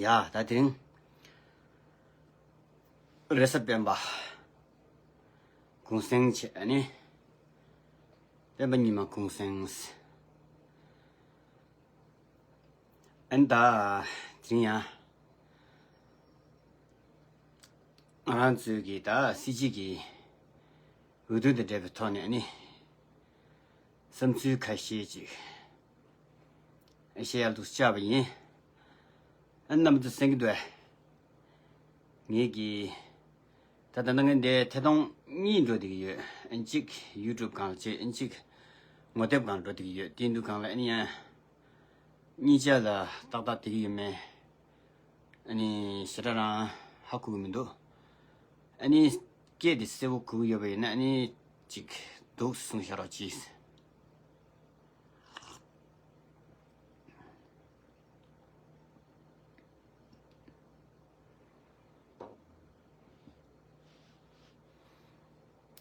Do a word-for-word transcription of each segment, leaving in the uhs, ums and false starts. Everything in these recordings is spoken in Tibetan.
ཡ་ད་དེ་རིང་རེས་གཟའ་སྤེན་པ་གུང་སེང་བྱས་ཨ་ནི། སྤེན་པ་ཉི་མ་གུང་སེང་། ཨ་ནི་ད་དེ་རིང་ཡང་ང་རང་ཚོའི་གི་ད་སྲིད་སྤྱི་གི་འོས་བསྡུ་དང་འབྲེལ་བའི་ཐོག་ནས་ཨ་ནི་བསམ་ཚུལ་ཁ་ཤས་ཅིག་བཤད་ཡག་འདུག་བཅར་བ་ཡིན། ཨ་ནི་རྣམ་པ་ཚོ་གསན་གྱི་འདུག་ཨ། ངེད་ཀྱི་ད་ལྟ་ན་ངས་འདི་ཐད་གཏོང་གཉིས་འགྲོ་བསྡད་ཀྱི་ཡོད། ཨ་ནི་གཅིག་ཡུ་ཊུབ་སྒང་ལ་བྱས། ཨ་ནི་གཅིག་ངོ་དེབ་སྒང་ལ་འགྲོ་བསྡད་ཀྱི་ཡོད། དེ་འདུག་སྒང་ལ་ཨ་ནི་ཡང་གཉིས་ཆ་ལ་ཏག་ཏག་བསྡད་ཀྱི་ཡོད་མེད་ཨ་ནི་ཞེ་དྲག་རང་ཧ་གོ་གི་མི་འདུག་ཨ་ནི་སྐད་དེ་གསལ་པོ་གོ་གི་ཡོད་པ་ཡིན་ན་ཨ་ནི་གཅིག་འདུག་གསུངས་བཞག་རོགས་གྱིས།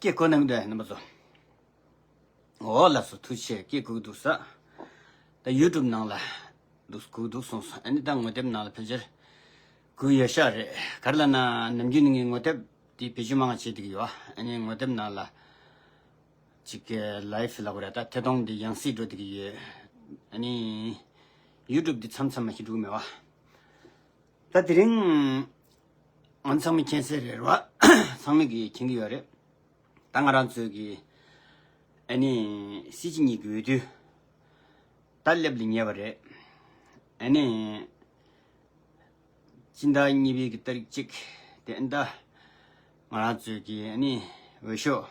སྐད་གོ་གནང་གི་འདུག་རྣམ་པ་ཚོ། འོ་ལགས་སོ། ཐུགས་རྗེ་ཆེ། སྐད་གོ་གི་འདུག་ས། ད་ཡུ་ཊུབ་ནང་ལ་འདུག་གོ་གི་འདུག་གསུངས་སོང་། ཨ་ནི་ད་ངོ་དེབ་ནང་ལ་ཕལ་ཆེར་གོ་གི་ཡོད་ཤག་རེད། ག་རེ་ལབ་ན་ནམ་རྒྱུན་ནས་ངས་ངོ་དེབ་དེ་བེད་སྤྱོད་མང་བ་བྱེད་བསྡད་ཀྱི་ཡོད། ཨ་ནི་ངོ་དེབ་ནང་ལ་ཅིག་ལའི་ཝི་ལབ་དགོས་རེད། ད་ཐད་གཏོང་འདི་ཡང་སྲིད་འགྲོ་བསྡད་ཀྱི་ཡོད། ཨ་ནི་ཡུ་ཊུབ་འདི་མཚམས་མཚམས་མ་ཞིག་འགྲོ་གི་མེད་པ། ད་དེ་རིང་ང་ཚང་མས་མཁྱེན་གསལ་རེད་བ། ཚང་མས་ཀྱིས་མཁྱེན་གྱི་ཡོད་རེད། ད་ང་རང་ཚོའི་གི་ཨ་ནི་སྲིད་སྤྱི་གཉིས་ཀྱི་འོས་བསྡུ་ད་སླེབས་ལ་ཉེ་བ་རེད། ཨ་ནི་སྤྱི་ཟླ་གཉིས་པའི་གི་ཏ་རིག་གཅིག་དེ་ཨ་ནི་ད་ང་རང་ཚོའི་གི་ཨ་ནི་འོས་ཤོག་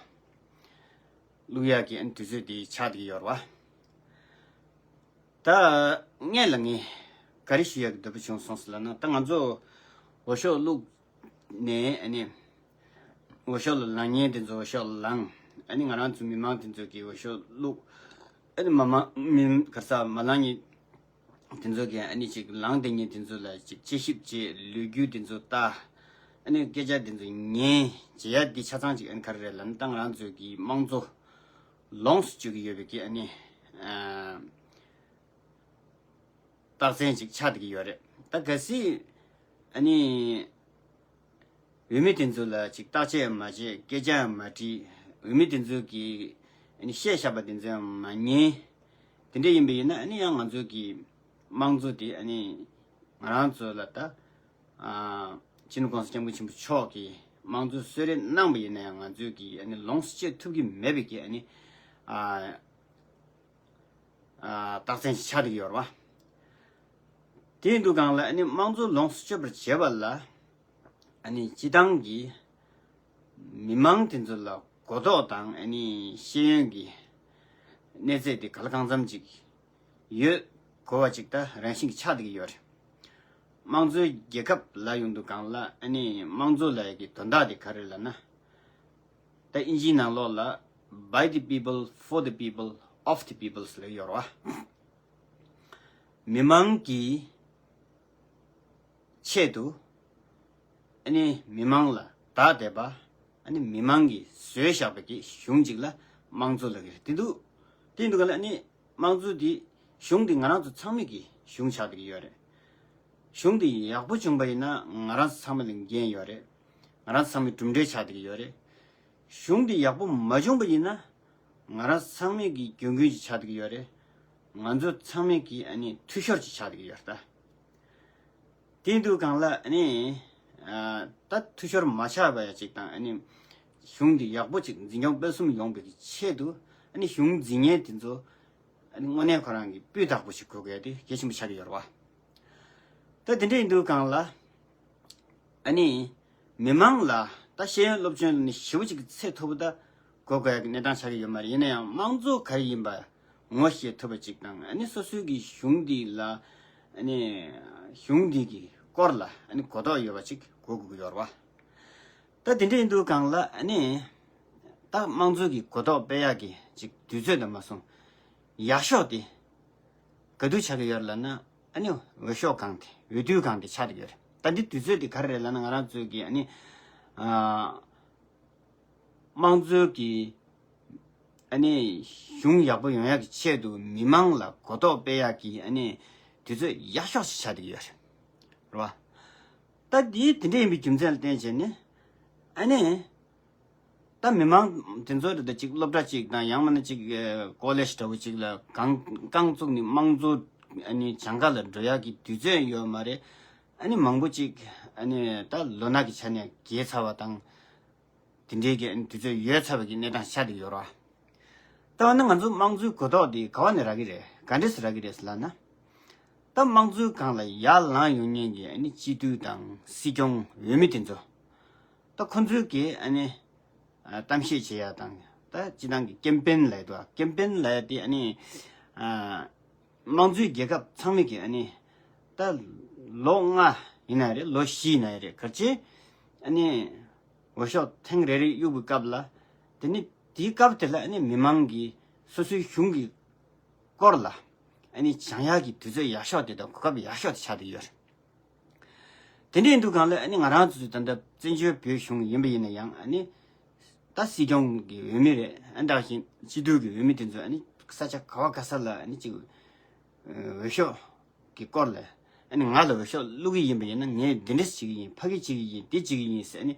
བླུག་ཡག་གི་ཨ་ནི་དུས་ཚོད་དེ་ཆགས་བསྡད་ཀྱི་ཡོད་རེད་བ། ད་སྔོན་ལ་ངས་ག་རེ་ཞུ་ཡག་གི་འདོད་པ་བྱུང་སོང་ཟེར་ལབ་ན། ད་ང་ཚོ་འོས་ཤོག་བླུགས་ནས་ཨ་ནི་འོས་ཤོག་ལ་ལངས་མཁན་དེ་ཚོ་འོས་ཤོག་ལངས། ཨ་ནི་ང་རང་ཚོ་མི་མང་དེ་ཚོ་གིས་འོས་ཤོག་བླུགས། ཨ་ནི་མ་མ་མི་ག་རེ་ཟ་མ་ལངས་མཁན་དེ་ཚོ་གིས་ཨ་ནི་ཅིག་ལངས་བསྡད་མཁན་དེ་ཚོ་ལ་ཅིག་དཔྱད་ཞིབ་བྱས། ལོ་རྒྱུས་དེ་ཚོ་ལྟ། ཨ་ནི་སྐད་ཆ་དེ་ཚོ་ཉན་བྱེད་ཡག་འདི་ཆ་ཚང་ཅིག་ཨ་ནི་ག་རེ་རེད་ལབ་ན། ད་ང་རང་ཚོའི་གི་དམངས་གཙོ་ལོངས་སུ་སྤྱོད་ཀྱི་ཡོད་པའི་གི་ཨ་ནི་ཨ་རྟགས་མཚན་ཅིག་ཆགས་བསྡད་ཀྱི་ཡོད་རེད། ད་གལ་སྲིད་ཨ་ནི་འོས་མི་དེ་ཚོ་ལ་ཅིག་བརྟག་དཔྱད་མ་བྱས། སྐད་ཆ་ཡང་མ་དྲིས། འོས་མི་དེ་ཚོ་གིས་ཨ་ནི་བཤད་བཞག་པ་དེ་ཚོ་ཡང་མ་ཉན། དེ་འདྲ་ཡིན་པ་ཡིན་ན་ཨ་ནི་ཡང་ང་ཚོ་གི་དམངས་གཙོ་དེ་ཨ་ནི་ང་རང་ཚོ་ལ་ད་ཨ་སྤྱི་ནོར་གོང་ས་སྐྱབས་མགོན་ཆེན་པོ་མཆོག་གིས་དམངས་གཙོ་གསོལ་རས་གནང་བ་ཡིན་ན་ཡང་ང་ཚོས་ཀྱིས་ཨ་ནི་ལོངས་སུ་སྤྱོད་ཐུབ་ཀྱི་མེད་པའི་གི་ཨ་ནི་ཨ་ཨ་རྟགས་མཚན་ཞིག་ཆགས་བསྡད་ཀྱི་ཡོད་རེད་བ། དེ་ཡིན་དུས་སྒང་ལ་ཨ་ནི་དམངས་གཙོ་ལོངས་སུ་སྤྱོད་པར་བྱེད་པ་ལ་ཨ་ནི་སྤྱི་བཏང་གི་མི་མང་དེ་ཚོ་ལ་གོ་རྟོགས་དང་ཨ་ནི་ཤེས་ཡོན་གྱི་གནས་ཚད་དེ་ག་ལ་གང་འཚམ་ཅིག་ཡོད་དགོས་པ་ཅིག་ད་རང་བཞིན་གྱིས་ཆགས་བསྡད་ཀྱི་ཡོད་རེད། དམངས་གཙོའི་རྒྱལ་ཁབ་ལབ་ཡོང་དུས་སྒང་ལ་ཨ་ནི་དམངས་གཙོ་ལབ་ཡག་གི་དོན་དག་དེ་ག་རེ་ལབ་ན། ད་ཨིན་ཇིའི་ནང་ལོགས་ལ་by the people, for the people, of the people ཟེར་ཡོད་རེད་བ། མི་མང་གི་ཆེད་དུ་ཨ་ནི་མི་མང་ལ་བདག་བསྡད་པ། ཨ་ནི་མི་མང་གིས་བཟོས་བཞག་པའི་གི་གཞུང་ཅིག་ལ་དམངས་གཙོ་ལབ་ཀྱི་རེད། དེ་འདུག་དེ་འདུག་ག་ལ་ཨ་ནི་དམངས་གཙོ་འདི་གཞུང་འདི་ང་རང་ཚོ་ཚང་མའི་གི་གཞུང་ཆགས་བསྡད་ཀྱི་ཡོད་རེད། གཞུང་འདི་ཡག་པོ་བྱུང་པ་ཡིན་ན་ང་རང་ཚོ་ཚང་མ་ལ་འགན་ཡོད་རེད། ང་རང་ཚོ་ཚང་མའི་གྲུབ་འབྲས་ཆགས་བསྡད་ཀྱི་ཡོད་རེད། གཞུང་འདི་ཡག་པོ་མ་བྱུང་པ་ཡིན་ན་ང་རང་ཚང་མས་ཀྱི་རྒྱུ་འགན་ཅིག་ཆགས་བསྡད་ཀྱི་ཡོད་རེད། ང་ཚོ་ཚང་མས་ཀྱི་ཨ་ནི་འཐུས་ཤོར་ཅིག་ཆགས་བསྡད་ཀྱི་ཡོད་རེད་ད། དེ་ཡིན་དུས་སྒང་ལ་ཨ་ནི་ཨ་ད་འཐུས་ཤོར་མ་ཆགས་པ་ཡ་ཅིག་དང་། ཨ་ནི་གཞུང་འདི་ཡག་པོ་ཅིག་འཛིན་སྐྱོང་སྤེལ་གསུམ་ཡོང་བའི་གི་ཆེད་དུ་ཨ་ནི་གཞུང་འཛིན་མཁན་དེ་ཚོ་ཨ་ནི་དངོས་གནས་ཁོ་རང་གི་སྤུས་དག་པོ་ཞིག་དགོས་ཀྱི་ཡ་དེ་གལ་ཆེན་པོ་ཆགས་ཀྱི་ཡོད་རེད་བ། ད་དེ་འདྲ་ཡིན་དུས་སྒང་ལ་ཨ་ནི་མི་མང་ལ་ད་ཤེས་ཡོན་སློབ་སྦྱོང་ནི་ཞེ་པོ་ཅིག་གི་ཚད་མཐོ་པོ་ད་དགོས་དགོས་ཡ་གི་གནས་སྟངས་ཆགས་ཀྱི་ཡོད་མ་རེད། ཡིན་ན་ཡང་དམངས་གཙོ་ག་རེ་ཡིན་པ་ངོ་ཤེས་ཐུབ་པ་ཅིག་དང་། ཨ་ནི་སོ་སོའི་གི་གཞུང་འདི་ལ་ཨ་ནི་གཞུང་འདི་གི་སྐོར་ལ་ཨ་ནི་གོ་རྟོགས་ཡོད་པ་ཅིག་དགོས་དགོས་ཀྱི་ཡོད་རེད་བ། ད་དེ་འདྲ་ཡིན་དུས་སྒང་ལ་ཨ་ནི་ད་དམངས་གཙོ་གི་གོ་རྟོགས་སྤེལ་ཡག་གི་ཅིག་དུས་ཚོད་དང་མ་སོང་ཡག་ཤོས་དེ་ག་དུས་ཆགས་ཀྱི་ཡོད་རེད་ལབ་ན། ཨ་ནི་འོས་ཤོག་སྒང་དེ། འོས་བསྡུ་སྒང་དེ་ཆགས་ཀྱི་ཡོད་རེད། ད་འདི་དུས་ཚོད་དེ་ག་རེ་རེད་ལབ་ན། ང་རང་ཚོའི་གི་ཨ་ནི་ཨ་དམངས་གཙོའི་གི་ཨ་ནི་གཞུང་ཡག་པོ་ཡོང་ཡག་གི་ཆེད་དུ་མི་མང་ལ་གོ་རྟོགས་སྤེལ་ཡག་གི་ཨ་ནི་དུས་ཚོད་ཡག་ཤོས་ཤིག་ཆགས་བསྡད་ཀྱི་ཡོད་རེད། རེད་བ། ད་དེ་དེ་འདྲ་ཡིན་པའི་རྒྱུ་མཚན་ལ་བརྟེན་བྱས་ནས་ཨ་ནི། ད་མི་མང་དེ་ཚོ་རེད། ད་ཅིག་སློབ་གྲྭ་ཅིག་དང་ཡང་མིན་ན་ཅིག་ཀོ་ལེཇ་འདྲ་བོ་ཅིག་ལ་གང་རྐང་བཙུགས་ནས་དམངས་གཙོ་ཨ་ནི་སྦྱང་ག་ལ་འགྲོ་ཡག་གི་དུས་ཚོད་ཡོད་མ་རེད། ཨ་ནི་མང་པོ་ཅིག་ཨ་ནི་ད་ལོ་ན་གི་ཆ་ནས་རྒས་ཚར་བ་དང་། དེ་འདྲའི་གི་ཨ་ནི་དུས་ཚོད་ཡོལ་ཚར་བ་གི་གནས་སྟངས་ཆགས་བསྡད་ཡོད་རེད། ད་འོ་ན་ང་ཚོ་དམངས་གཙོའི་གོ་རྟོགས་དེ་ག་བ་ནས་རག་གི་རེད། ག་འདྲས་སུ་རག་གི་རེད་ཟེར་ལབ་ན། ད་དམངས་གཙོའི་སྒང་ལ་ཡར་ལངས་ཡོང་མཁན་གྱི་ཨ་ནི་སྤྱི་འཐུས་དང་སྲིད་སྐྱོང་འོས་མི་དེ་ཚོ། ད་ཁོ་ཚོའི་གི་ཨ་ནི་ཨ་གཏམ་བཤད་བྱེད་ཡ་དང་། ད་སྤྱི་བཏང་གི་ཀེམ་པེན་ལབ་ཡ་འདུག་ཀེམ་པེན་ལབ་ཡ་དེ་ཨ་ནི་ཨ་དམངས་གཙོའི་རྒྱལ་ཁབ་ཚང་མའི་གི་ཨ་ནི་ད་ལོ་ལྔ་ཡིན་ན་རེད། ལོ་བཞི་ཡིན་ན་རེད། ག་རེ་བྱས་ཨ་ནི་འོས་ཤོག་ཐེངས་རེ་རེ་གཡུག་པའི་སྐབས་ལ། དེ་ནི་དེའི་སྐབས་དེ་ལ་ཨ་ནི་མི་མང་གིས་སོ་སོའི་གཞུང་གི་སྐོར་ལ་ཨ་ནི་སྦྱང་ཡག་གི་དུས་ཚོད་ཡག་ཤོས་དེ་དང་གོ་སྐབས་ཡག་ཤོས་དེ་ཆགས་བསྡད་ཡོད་རེད། དེ་འདྲ་ཡིན་དུས་སྒང་ལ་ཨ་ནི་ང་རང་ཚོ་ད་ལྟ་བཙན་བྱོལ་བོད་གཞུང་ཡིན་པ་ཡིན་ན་ཡང་ཨ་ནི་ད་སྲིད་སྐྱོང་གི་འོས་མི་རེད། ཨ་ནི་ད་ག་ནང་བཞིན་སྤྱི་འཐུས་ཀྱི་འོས་མི་དེ་ཚོ་ཨ་ནི་ས་ཆ་ག་བ་ག་ས་ལ་ཨ་ནི་ཅིག་འོས་ཤོག་གི་སྐོར་ལ་ཨ་ནི་ང་ལ་འོས་ཤོག་བླུག་གི་ཡིན་པ་ཡིན་ན་ངས་འདི་འདྲ་བྱེད་ཀྱི་ཡིན། ཕ་གི་བྱེད་ཀྱི་ཡིན། འདི་བྱེད་ཀྱི་ཡིན་ཟེར་ཨ་ནི་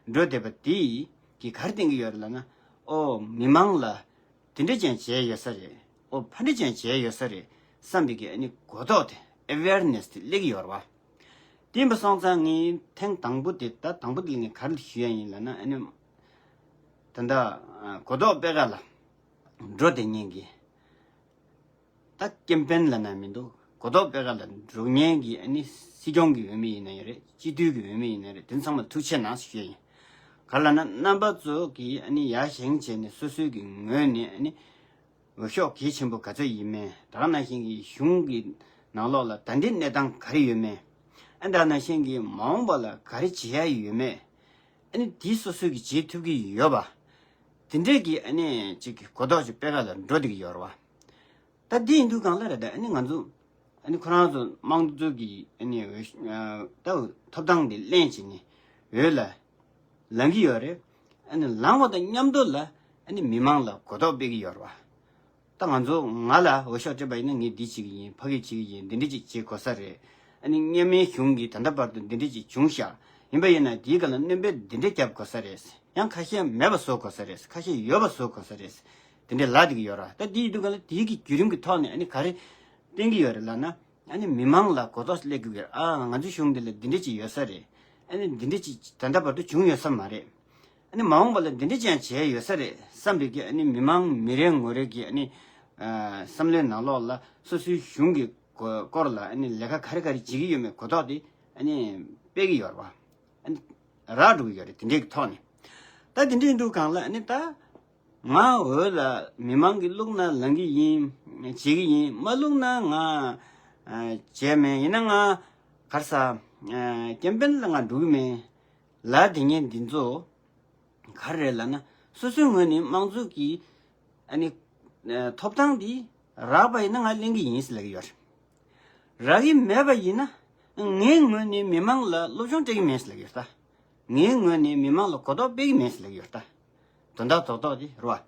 འགྲོ་བསྡད་པ་དེ་གིས་ག་རེ་བསྟན་གྱི་ཡོད་རེད་ལབ་ན། ཨོ་མི་མང་ལ་དེ་འདྲ་ཅན་བྱས་ཡོད་ས་རེད། ཨོ་ཕ་འདྲ་ཅན་བྱས་ཡོད་ས་རེད་བསམ་པའི་གི་ཨ་ནི་གོ་རྟོགས་དེ་ཨེ་ཝེར་ནེ་སི་དེ་སླེབས་ཀྱི་ཡོད་རེད་བ། དེ་ཡིན་པ་སོང་ཙང་ངས་ཐེངས་དང་པོ་དེ། ད་དང་པོ་དེ་ངས་ག་རེ་ཞུ་ཡ་ཡིན་ལབ་ན། ཨ་ནི་ད་ལྟ་གོ་རྟོགས་སྤེལ་ག་ལ་འགྲོ་བསྡད་མཁན་གྱི་ད་ཀེམ་པེན་ལབ་ན་མི་འདུག་གོ་རྟོགས་སྤེལ་ག་ལ་འགྲོ་མཁན་གྱི་ཨ་ནི་སྲིད་སྐྱོང་གི་འོས་མི་ཡིན་ན་ཡང་རེད། སྤྱི་འཐུས་ཀྱི་འོས་མི་ཡིན་ན་རེད། དེ་ཚང་མ་ཐུགས་རྗེ་གནང་ཞུ་ཡ་ཡིན། ག་རེ་ལབ་ན་རྣམ་པ་ཚོ་གིས་ཨ་ནི་ཡར་བཞེངས་བྱས་ནས་སོ་སོའི་གི་ངོས་ནས་ཨ་ནི་འོས་ཤོག་གལ་ཆེན་པོ་ག་ཚོད་ཡིན་མིན། ད་ག་ནང་བཞིན་གྱི་གཞུང་གི་ནང་ལོགས་ལ་ད་ལྟའི་གནས་སྟངས་ག་རེ་ཡོད་མེད། ཨ་ད་ག་ནང་བཞིན་གྱི་མ་འོངས་པ་ལ་ག་རེ་བྱེད་ཡ་ཡོད་མེད། ཨ་ནི་དེ་སོ་སོས་ཀྱི་བྱེད་ཐུབ་ཀྱི་ཡོད་པ། དེ་འདྲས་ཀྱི་ཨ་ནི་ཅིག་གི་གོ་རྟོགས་ཅིག་སྤེལ་ག་ལ་འགྲོ་བསྡད་ཀྱི་ཡོད་རེད་བ། ད་དེ་ཡིན་དུས་སྒང་ལ་རེད། ད་ཨ་ནི་ང་ཚོ་ཨ་ནི་ཁོ་རང་ཚོ་དམངས་གཙོ་གི་ཨ་ནི་འོས་ཨ་ད་ཐོབ་ཐང་དེ་ལེན་བྱས་ནས་འོས་ལ་ལངས་ཀྱི་ཡོད་རེད། ཨ་ནི་ལངས་པ་དང་མཉམ་དུ་ལ་ཨ་ནི་མི་མང་ལ་གོ་རྟོགས་སྤེལ་གྱི་ཡོད་རེད་བ། ད་ང་ཚོ་ང་ལ་འོས་ཤོག་སྤྲད་པ་ཡིན་ན་ངས་འདི་བྱེད་ཀྱི་ཡིན། ཕ་གི་བྱེད་ཀྱི་ཡིན། འདི་འདྲ་ཅིག་བྱེད་དགོས་ས་རེད། ཨ་ནི་སྔོན་མའི་གཞུང་གིས་ད་ལྟ་བར་དུ་འདི་འདྲ་ཅིག་བྱུང་ཤག་ཡིན་པ་ཡིན་ན་དེའི་སྒང་ལ་སྣོན་པ་འདི་འདྲ་རྒྱབ་དགོས་ས་རེད། ཡང་ཁ་ཤས་མེད་པ་བཟོ་དགོས་ས་རེད། ཁ་ཤས་ཡོད་པ་བཟོ་དགོས་ས་རེད། དེ་འདྲ་ལབ་བསྡད་ཀྱི་ཡོད་རེད། ད་དེ་ཡིན་དུས་སྒང་ལ་དེའི་གི་བརྒྱུད་རིམ་གྱི་ཐོག་ནས་ཨ་ནི་ག་རེ་བསྟན་གྱི་ཡོད་རེད་ལབ་ན། ཨ་ནི་མི་མང་ལ་གོ་རྟོགས་སླེབས་དགོས་ཀྱི་རེད། ཨ་ང་ཚོའི་གཞུང་འདི་ལ་འདི་འདྲ་ཅིག་ཡོད་ས་རེད། ཨ་ནི་འདི་འདྲ་ཅིག་ད་ལྟ་བར་དུ་བྱུང་ཡོད་ས་མ་རེད། ཨ་ནི་མ་འོངས་པ་ལ་འདི་འདྲ་ཅིག་ཡང་བྱས་ཡོད་ས་རེད་བསམ་པའི་གི་ཨ་ནི་མི་མང་མི་རེ་ངོ་རེ་གི་ཨ་ནི་ཨ་བསམ་བློའི་ནང་ལོགས་ལ་སོ་སོའི་གཞུང་གི་སྐོར་ལ་ཨ་ནི་ལས་ཀ་ག་རེ་ག་རེ་བྱེད་ཀྱི་ཡོད་མེད་གོ་རྟོགས་དེ་ཨ་ནི་སྤེལ་གྱི་ཡོད་རེད་བ། ཨ་ནི་རག་འགྲོ་གི་ཡོད་རེད། དེ་འདྲའི་གི་ཐོག་ནས། ད་དེ་འདྲའི་འདུག་སྒང་ལ་ཨ་ནི་ད། ང་འོས་ལ་མི་མང་གིས་བླུགས་ན་ལངས་ཀྱི་ཡིན། བྱེད་ཀྱི་ཡིན། མ་བླུགས་ན་ང་ཨ་བྱས་མེད། ཡིན་ན་ང་ག་རེ་ཟ་ཨ་ཀེམ་པེན་ལ་ང་འགྲོ་གི་མེད་ལབ་བསྡད་མཁན་འདི་ཚོ་ག་རེ་རེད་ལབ་ན། སོ་སོའི་ངོས་ནས་དམངས་གཙོ་གི་ཨ་ནི་ཨ་ཐོབ་ཐང་འདི་རག་པ་ཡིན་ན་ང་ལེན་གྱི་ཡིན་ཟེར་ལབ་ཀྱི་ཡོད་རེད། རག་གི་མེད་པ་ཡིན་ན་ངའི་ངོས་ནས་མི་མང་ལ་སློབ་སྦྱོང་སྤྲད་ཀྱི་མེད་ཟེར་ལབ་ཀྱི་ཡོད་རེད་ད། ངའི་ངོས་ནས་མི་མང་ལ་གོ་རྟོགས་སྤེལ་གྱི་མེད་ཟེར་ལབ་ཀྱི་ཡོད་རེད་ད། དོན་དག་རྡོག་རྡོག་དེ་རེད་བ།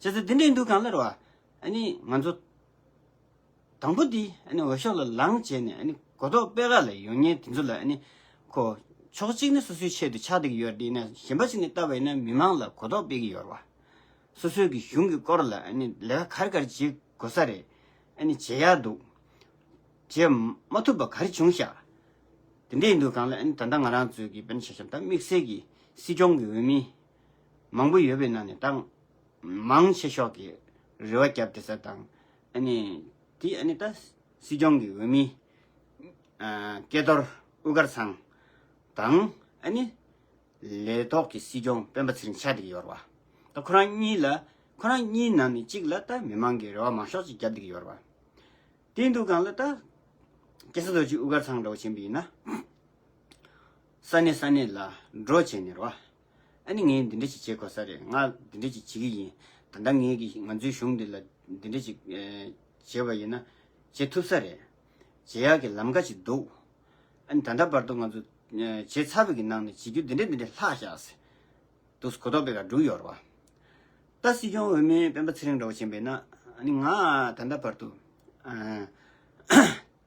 བྱས་ཙང་དེ་འདྲ་ཡིན་དུས་སྒང་ལ་རེད་བ། ཨ་ནི་ང་ཚོ་དང་པོ་དེ་ཨ་ནི་འོས་ཤོག་ལ་ལངས་བྱས་ནས་ཨ་ནི་གོ་རྟོགས་སྤེལ་ག་ལ་ཡོང་མཁན་དེ་ཚོ་ལ་ཨ་ནི་ཁོ་ཕྱོགས་གཅིག་ནས་སོ་སོའི་ཆེད་དུ་ཆགས་བསྡད་ཀྱི་ཡོད་རེད། ཡིན་ན་གཞན་པ་ཞིག་ནས་བལྟས་པ་ཡིན་ན་མི་མང་ལ་གོ་རྟོགས་སྤེལ་གྱི་ཡོད་རེད་བ། སོ་སོའི་གི་གཞུང་གི་སྐོར་ལ་ཨ་ནི་ལས་ཀ་ག་རེ་ག་རེ་བྱེད་དགོས་ས་རེད། ཨ་ནི་བྱེད་ཡག་འདུག་བྱེད་མ་ཐུབ་པ་ག་རེ་བྱུང་ཤག་དེ་འདྲ་ཡིན་དུས་སྒང་ལ་ཨ་ནི་ད་ལྟ་ང་རང་ཚོའི་གི་དཔེར་ན་ཆ་བཞག་ད་དམིགས་བསལ་གྱི་སྲིད་སྐྱོང་གི་འོས་མི་མང་པོ་ཡོད་པའི་ནང་ནས་ད་མང་ཆེ་ཤོས་ཀྱིས་རེ་བ་བརྒྱབ་བསྡད་ས་དང་། ཨ་ནི་དེ་ཨ་ནི་ད་སྲིད་སྐྱོང་གི་འོས་མི་ཨ་སྐལ་རྡོར་དབུ་དཀར་ཚང་དང་། ཨ་ནི་ལས་ཐོག་གི་སྲིད་སྐྱོང་སྤེན་པ་ཚེ་རིང་ཆགས་བསྡད་ཀྱི་ཡོད་རེད་བ། ད་ཁོ་རང་གཉིས་ལ་ཁོ་རང་གཉིས་ནང་ནས་གཅིག་ལ་ད་མི་མང་གིས་རེ་བ་མང་ཤོས་ཅིག་བརྒྱབ་བསྡད་ཀྱི་ཡོད་རེད་བ། དེ་ཡིན་དུས་སྒང་ལ་ད་སྐལ་བཟང་རྡོ་རྗེ་དབུ་དཀར་ཚང་འདྲ་བོ་ཕྱིན་པ་ཡིན་ན། ས་གནས་ས་གནས་ལ་འགྲོ་བྱས་ནས་རེད་བ། ཨ་ནི་ངས་འདི་འདྲ་ཞིག་བྱེད་དགོས་ས་རེད། ང་འདི་འདྲ་ཞིག་བྱེད་ཀྱི་ཡིན། ད་ལྟ་ངས་ཀྱི་ང་ཚོའི་གཞུང་འདི་ལ་འདི་འདྲ་ཞིག་ཨེ་བྱས་པ་ཡིན་ན་བྱེད་ཐུབ་ས་རེད། བྱེད་ཡག་གི་ལམ་ཁ་ཅིག་འདུག་ཨ་ནི་ད་ལྟ་བར་དུ་ང་ཚོ་ཨེ་བྱས་ཚར་བའི་གི་ནང་ནས་བྱེད་རྒྱུ་འདི་འདྲ་འདི་འདྲ་ལྷག་བཞག་ཟེར། འདུག་གོ་རྟོགས་སྤེལ་ག་འགྲོ་གི་ཡོད་རེད་བ། ད་སྲིད་སྐྱོང་འོས་མི་སྤེན་པ་ཚེ་རིང་འདྲ་བོ་ཕྱིན་པ་ཡིན་ན། ཨ་ནི་ང་ད་ལྟ་བར་དུ་ཨ་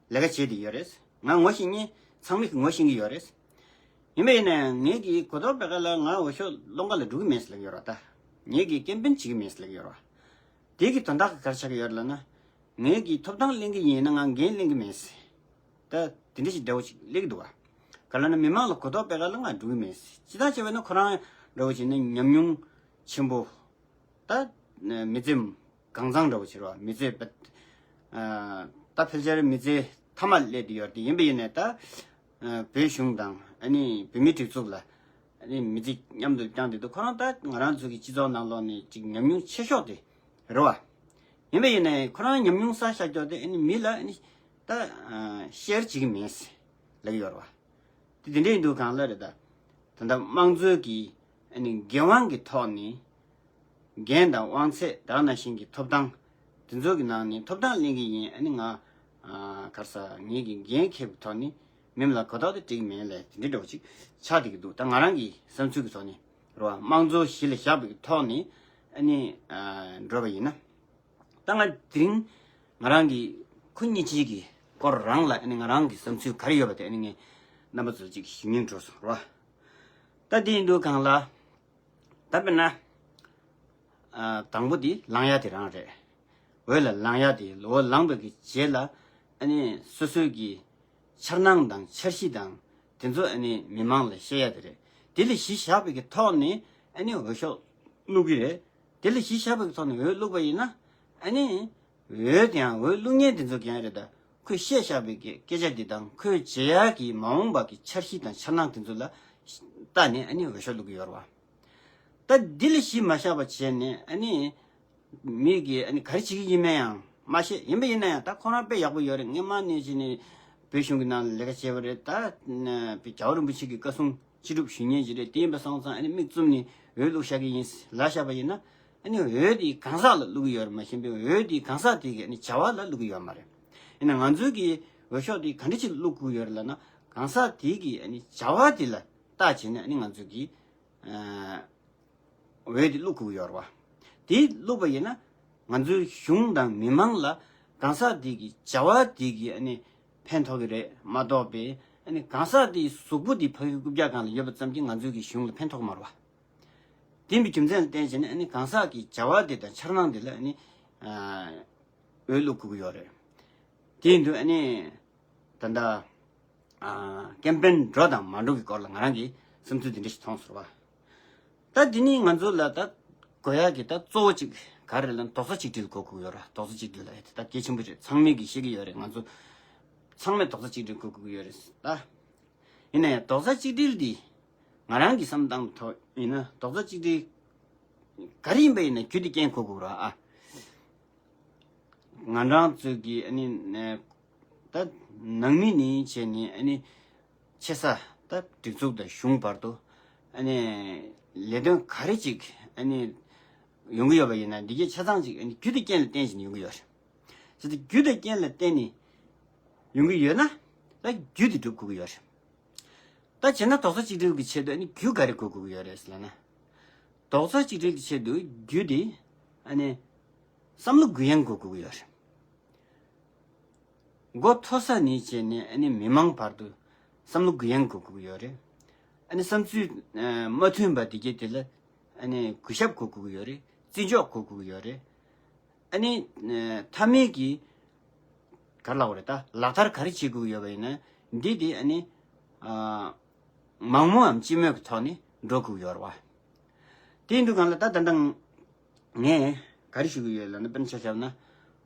ལས་ཀ་བྱས་བསྡད་ཡོད་རེད། ང་ངོ་ཤེས་མཁན་ཚང་མས་ངོ་ཤེས་ཀྱི་ཡོད་རེད། ཡིན་པ་ཡིན་ན་ཡང་ངེད་ཀྱིས་གོ་ཐོག་པད་དཀར་ལགས་ང་འོས་ཤོག་སློང་ག་ལ་འགྲོ་གི་མེད་ཟེར་ལབ་ཀྱི་ཡོད་རེད་བ། ད་ངེད་ཀྱིས་ཀེམ་པེན་བྱེད་ཀྱི་མེད་ཟེར་ལབ་ཀྱི་ཡོད་རེད་བ། དེ་གི་དོན་དག་གི་ག་རེ་ཆགས་ཀྱི་ཡོད་རེད་ལབ་ན། ངེད་ཀྱིས་ཐོབ་ཐང་ལེན་གྱི་ཡིན་ན་ང་འགན་ལེན་གྱི་མེད་ཟེར། ད་དེ་འདྲ་ཞིག་འདྲ་བོ་ཞིག་སླེབས་ཀྱི་འདུག་བ། ག་ལབ་ན་མི་མང་ལ་གོ་ཐོག་པད་དཀར་ལ་ང་འགྲོ་གི་མེད་ཟེར། ཅི་ལྟར་བྱས་པ་ཡིན་ན་ཁོ་རང་འདྲ་བོ་བྱས་ན་ཉམས་མྱོང་ཆེན་པོ། ད་མི་ཚེ་གང་ཚང་འདྲ་བོ་བྱེད་རོགས། མི་ཚེ་ད་ཕལ་ཆེར་མི་ཚེ་མཐའ་མ་སླེབས་བསྡད་ཡོད་དེ། ཡིན་པ་ཡིན་ནས་ད་བོད་གཞུང་དང་ཨ་ནི་བོད་མིའི་སྒྲིག་འཛུགས་ལ་ཨ་ནི་མི་ཚེ་མཉམ་དུ་བསྐྱངས་བསྡད་འདུག་ཁོ་རང་ད་ང་རང་ཚོ་གི་སྤྱི་ཚོགས་ནང་ལོགས་ནས་ཅིག་ཉམས་མྱོང་ཆེ་ཤོས་དེ་རེད་བ། ཡིན་པ་ཡིན་ནས་ཁོ་རང་ཉམས་མྱོང་བསགས་བཞག་ཀྱོག་དེ་ཨ་ནི་མི་ལ་ཨ་ནི་ད་ཤེར་བྱེད་ཀྱི་མེད་ལབ་ཀྱི་ཡོད་རེད་བ། དེ་དེ་འདྲ་ཡིན་དུས་གང་ལ་རེད་ད། ད་ལྟ་དམངས་གཙོའི་གི་ཨ་ནི་འགན་དབང་གི་ཐོག་ནས་འགན་དང་དབང་ཚད་དེ་ནང་བཞིན་གྱི་ཐོབ་ཐང་དེ་ཚོ་གི་ནང་ནས་ཐོབ་ཐང་ལེན་གྱི་ཡིན། ཨ་ནི་ང་ཨ་ག་རེ་ཟེར་ངེད་ཀྱི་འགན་འཁྱེར་བའི་ཐོག་ནས་མི་མང་ལ་གོ་རྟོགས་དེ་སྤྲད་ཀྱི་མེད་ལབ་དེ་འདྲ་འདྲ་བོ་ཅིག་ཆགས་བསྡད་ཀྱི་འདུག་ད་ང་རང་གི་བསམ་ཚུལ་གྱི་ཐོག་ནས་རེད་བ། དམངས་གཙོ་གཞི་ལ་བཞག་པའི་ཐོག་ནས་ཨ་ནི་ཨ་འགྲོ་བ་ཡིན་ན། ད་ང་དེ་རིང་ང་རང་གིས་ཁོ་གཉིས་གཅིག་གི་སྐོར་རང་ལ་ཨ་ནི་ང་རང་གི་བསམ་ཚུལ་ག་རེ་ཡོད་པ་དེ་ཨ་ནི་ངས་རྣམ་པ་ཚོར་ཅིག་ཞུ་སྙིང་བྲོ་སོང་རོ། ད་དེ་ཡིན་དུས་གང་ལ་ད་དཔེར་ན་ཨ་དང་པོ་དེ་ལངས་ཡ་དེ་རང་རེད། འོས་ལ་ལངས་ཡ་དེ་འོས་ལངས་པའི་གི་རྗེས་ལ་ཨ་ནི་སོ་སོའི་གི་འཆར་སྣང་དང་འཆར་གཞི་དང་དེ་ཚོ་ཨ་ནི་མི་མང་ལ་བཤད་ཡ་དེ་རེད། དེ་ལ་གཞི་བཞག་པའི་གི་ཐོག་ནས་ཨ་ནི་འོས་ཤོག་བླུག་གི་རེད། དེ་ལ་གཞི་བཞག་པའི་གི་ཐོག་ནས་འོས་བླུག་པ་ཡིན་ན་ཨ་ནི་འོས་དེ་ཡང་འོས་བླུག་མཁན་དེ་ཚོ་གི་ཡང་རེད། ད་ཁོས་བཤད་བཞག་པའི་གི་སྐད་ཆ་འདི་དང་ཁོས་བྱེད་ཡ་གི་མ་འོངས་པ་གི་འཆར་གཞི་དང་འཆར་སྣང་དེ་ཚོ་ལ་བལྟས་ནས་ཨ་ནི་འོས་ཤོག་བླུག་གི་ཡོད་རེད་བ། ད་འདི་ལ་གཞི་མ་བཞག་པ་བྱས་ནས་ཨ་ནི་མི་གིས་ཨ་ནི་ག་རེ་བྱེད་ཀྱི་ཡིན་མིན་ཡང་མ་ཤེས། ཡིན་པ་ཡིན་ན་ཡང་ད་ཁོ་རང་དཔེ་ཡག་པོ་ཡོད་རེད། སྔོན་མ་ནས་བྱས་ནས་བོད་གཞུང་གི་ནང་ལ་ལས་ཀ་བྱས་པ་རེད། ད་རྒྱལ་བ་རིན་པོ་ཆེ་གི་བཀའ་གསུང་ཅི་སྒྲུབ་ཞུ་མཁན་ཅིག་རེད། དེ་ཡིན་པ་སོང་ཙང་ཨ་ནི་མིག་བཙུམ་ནས་འོས་བླུགས་བཞག་གི་ཡིན་ལབ་བཞག་པ་ཡིན་ན་ཨ་ནི་འོས་དེ་གང་ཟག་ལ་བླུག་གི་ཡོད་རེད། མ་གཞི་པའི་འོས་དེ་གང་ཟག་དེ་གི་ཨ་ནི་བྱ་བ་ལ་བླུག་གི་ཡོད་མ་རེད། ཡིན་ན་ང་ཚོའི་གི་འོས་ཤོག་དེ་ག་འདྲ་ཅིག་བླུག་དགོས་ཡོད་རེད་ལབ་ན་གང་ཟག་དེ་གི་ཨ་ནི་བྱ་བ་དེ་ལ་བལྟས་བྱས་ནས་ཨ་ནི་ང་ཚོའི་གི་ཨ། འོས་དེ་བླུག་དགོས་ཀྱི་ཡོད་རེད་བ། དེ་བླུག་པ་ཡིན་ན་ང་ཚོའི་གཞུང་དང་མི་མང་ལ་གང་ཟག་དེ་གི་བྱ་བ་དེ་གི་ཨ་ནི་ཕན་ཐོགས་ཀྱི་རེད་མ་གཏོགས་པའི་ཨ་ནི་གང་ཟག་དེའི་གཟུགས་པོ་དེ་ཕ་གི་རྐུབ་བཀྱག་སྒང་ལ་ཡོད་པ་ཙམ་གྱིས་ང་ཚོའི་གི་གཞུང་ལ་ཕན་ཐོགས་མ་རེད་བ། དེ་ཡིན་པའི་རྒྱུ་མཚན་ལ་བརྟེན་བྱས་ནས་ཨ་ནི་གང་ཟག་གི་བྱ་བ་དེ་དང་འཆར་སྣང་དེ་ལ་ཨ་ནི་ཨ་འོས་བླུག་དགོས་ཀྱི་ཡོད་རེད། དེ་ཡིན་དུས་ཨ་ནི། ད་ལྟ་ཨ་ཀེམ་པེན་འགྲོ་དང་མ་འགྲོ་གི་སྐོར་ལ་ང་རང་གིས་བསམ་ཚུལ་འདི་འདྲ་ཞིག་མཐོང་སོང་བ། ད་འདི་ནི་ང་ཚོ་ལ་ད་དགོས་ཡག་གི་ད་གཙོ་བོ་གཅིག་ག་རེ་ལབ་ན་རྡོག་རྩ་གཅིག་སྒྲིལ་དགོས་དགོས་ཡོད་ར། རྡོག་རྩ་གཅིག་སྒྲིལ་ལ་ད་གལ་ཆེན་པོ་རེད། ཚང་མས་གི་ཤེས་ཀྱི་ཡོད་རེད། ང་ཚོ་ཚང་མས་རྡོག་རྩ་གཅིག་སྒྲིལ་དགོས་དགོས་ཡོད་རེད་ད། ཡིན་ན་ཡང་རྡོག་རྩ་གཅིག་སྒྲིལ་འདི་ང་རང་གི་བསམ་སྟངས་ཐོག་ཡིན་ན་རྡོག་རྩ་གཅིག་སྒྲིལ་ག་རེ་ཡིན་པ་ཡིན་ན་རྒྱུ་དེ་རྐྱེན་གོ་དགོས་ར་ཨ། ང་རང་ཚོས་ཀྱི་ཨ་ནི་ད་ནང་མི་ནས་བྱས་ནས་ཨ་ནི་ཆེ་ས་ད་སྒྲིག་འཛུགས་དང་གཞུང་བར་དུ་ཨ་ནི་ལས་དོན་ག་རེ་ཅིག་ཨ་ནི་ཡོང་གི་ཡོད་པ་ཡིན་ན་འདི་གའི་ཆ་ཚང་ཅིག་ཨ་ནི་རྒྱུ་དང་རྐྱེན་ལ་བརྟེན་བྱས་ནས་ཡོང་གི་ཡོད་རེད། ཟེར་ཏེ་རྒྱུ་དང་རྐྱེན་ལ་བརྟེན་ནས་ཡོང་གི་ཡོད་ན་ད་རྒྱུ་དེ་སྒྲུབ་དགོས་ཀྱི་ཡོད་རེད། ད་བྱས་ན་རྡོག་རྩ་གཅིག་སྒྲིལ་གྱི་ཆེད་དུ་ཨ་ནི་རྒྱུ་ག་རེ་དགོས་དགོས་ཀྱི་ཡོད་རེད་ཟེར་ལབ་ན། རྡོག་རྩ་གཅིག་སྒྲིལ་གྱི་ཆེད་དུ་རྒྱུ་དེ་ཨ་ནི་བསམ་བློ་གུ་ཡངས་དགོས་དགོས་ཀྱི་ཡོད་རེད། མགོ་མཐོ་ས་ནས་བྱས་ནས་ཨ་ནི་མི་མང་བར་དུ་བསམ་བློ་གུ་ཡངས་དགོས་དགོས་ཀྱི་ཡོད་རེད། ཨ་ནི་བསམ་ཚུལ་ཨ་མ་མཐུན་པ་དེ་གྱད་དེ་ལ་ཨ་ནི་གུས་ཞབས་དགོས་དགོས་ཀྱི་ཡོད་རེད། བརྩི་འཇོག་དགོས་དགོས་ཀྱི་ཡོད་རེད། ཨ་ནི་ཨ་མཐའ་མའི་གི་ག་རེ་ལབ་དགོས་རེད། ད་ལག་བསྟར་ག་རེ་བྱེད་དགོས་ཀྱི་ཡོད་པ་ཡིན་ན་འདི་དེ་ཨ་ནི་ཨ་མང་མོའམ་སྤྱི་མོས་ཀྱི་ཐོག་ནས་འགྲོ་དགོས་ཀྱི་ཡོད་རེད་བ། དེ་ཡིན་དུས་གང་ལ་ད་ད་ལྟ་ངས་ག་རེ་ཞུ་གི་ཡོད་ལབ་ན་དཔེར་ན་ཆ་བཞག་ན་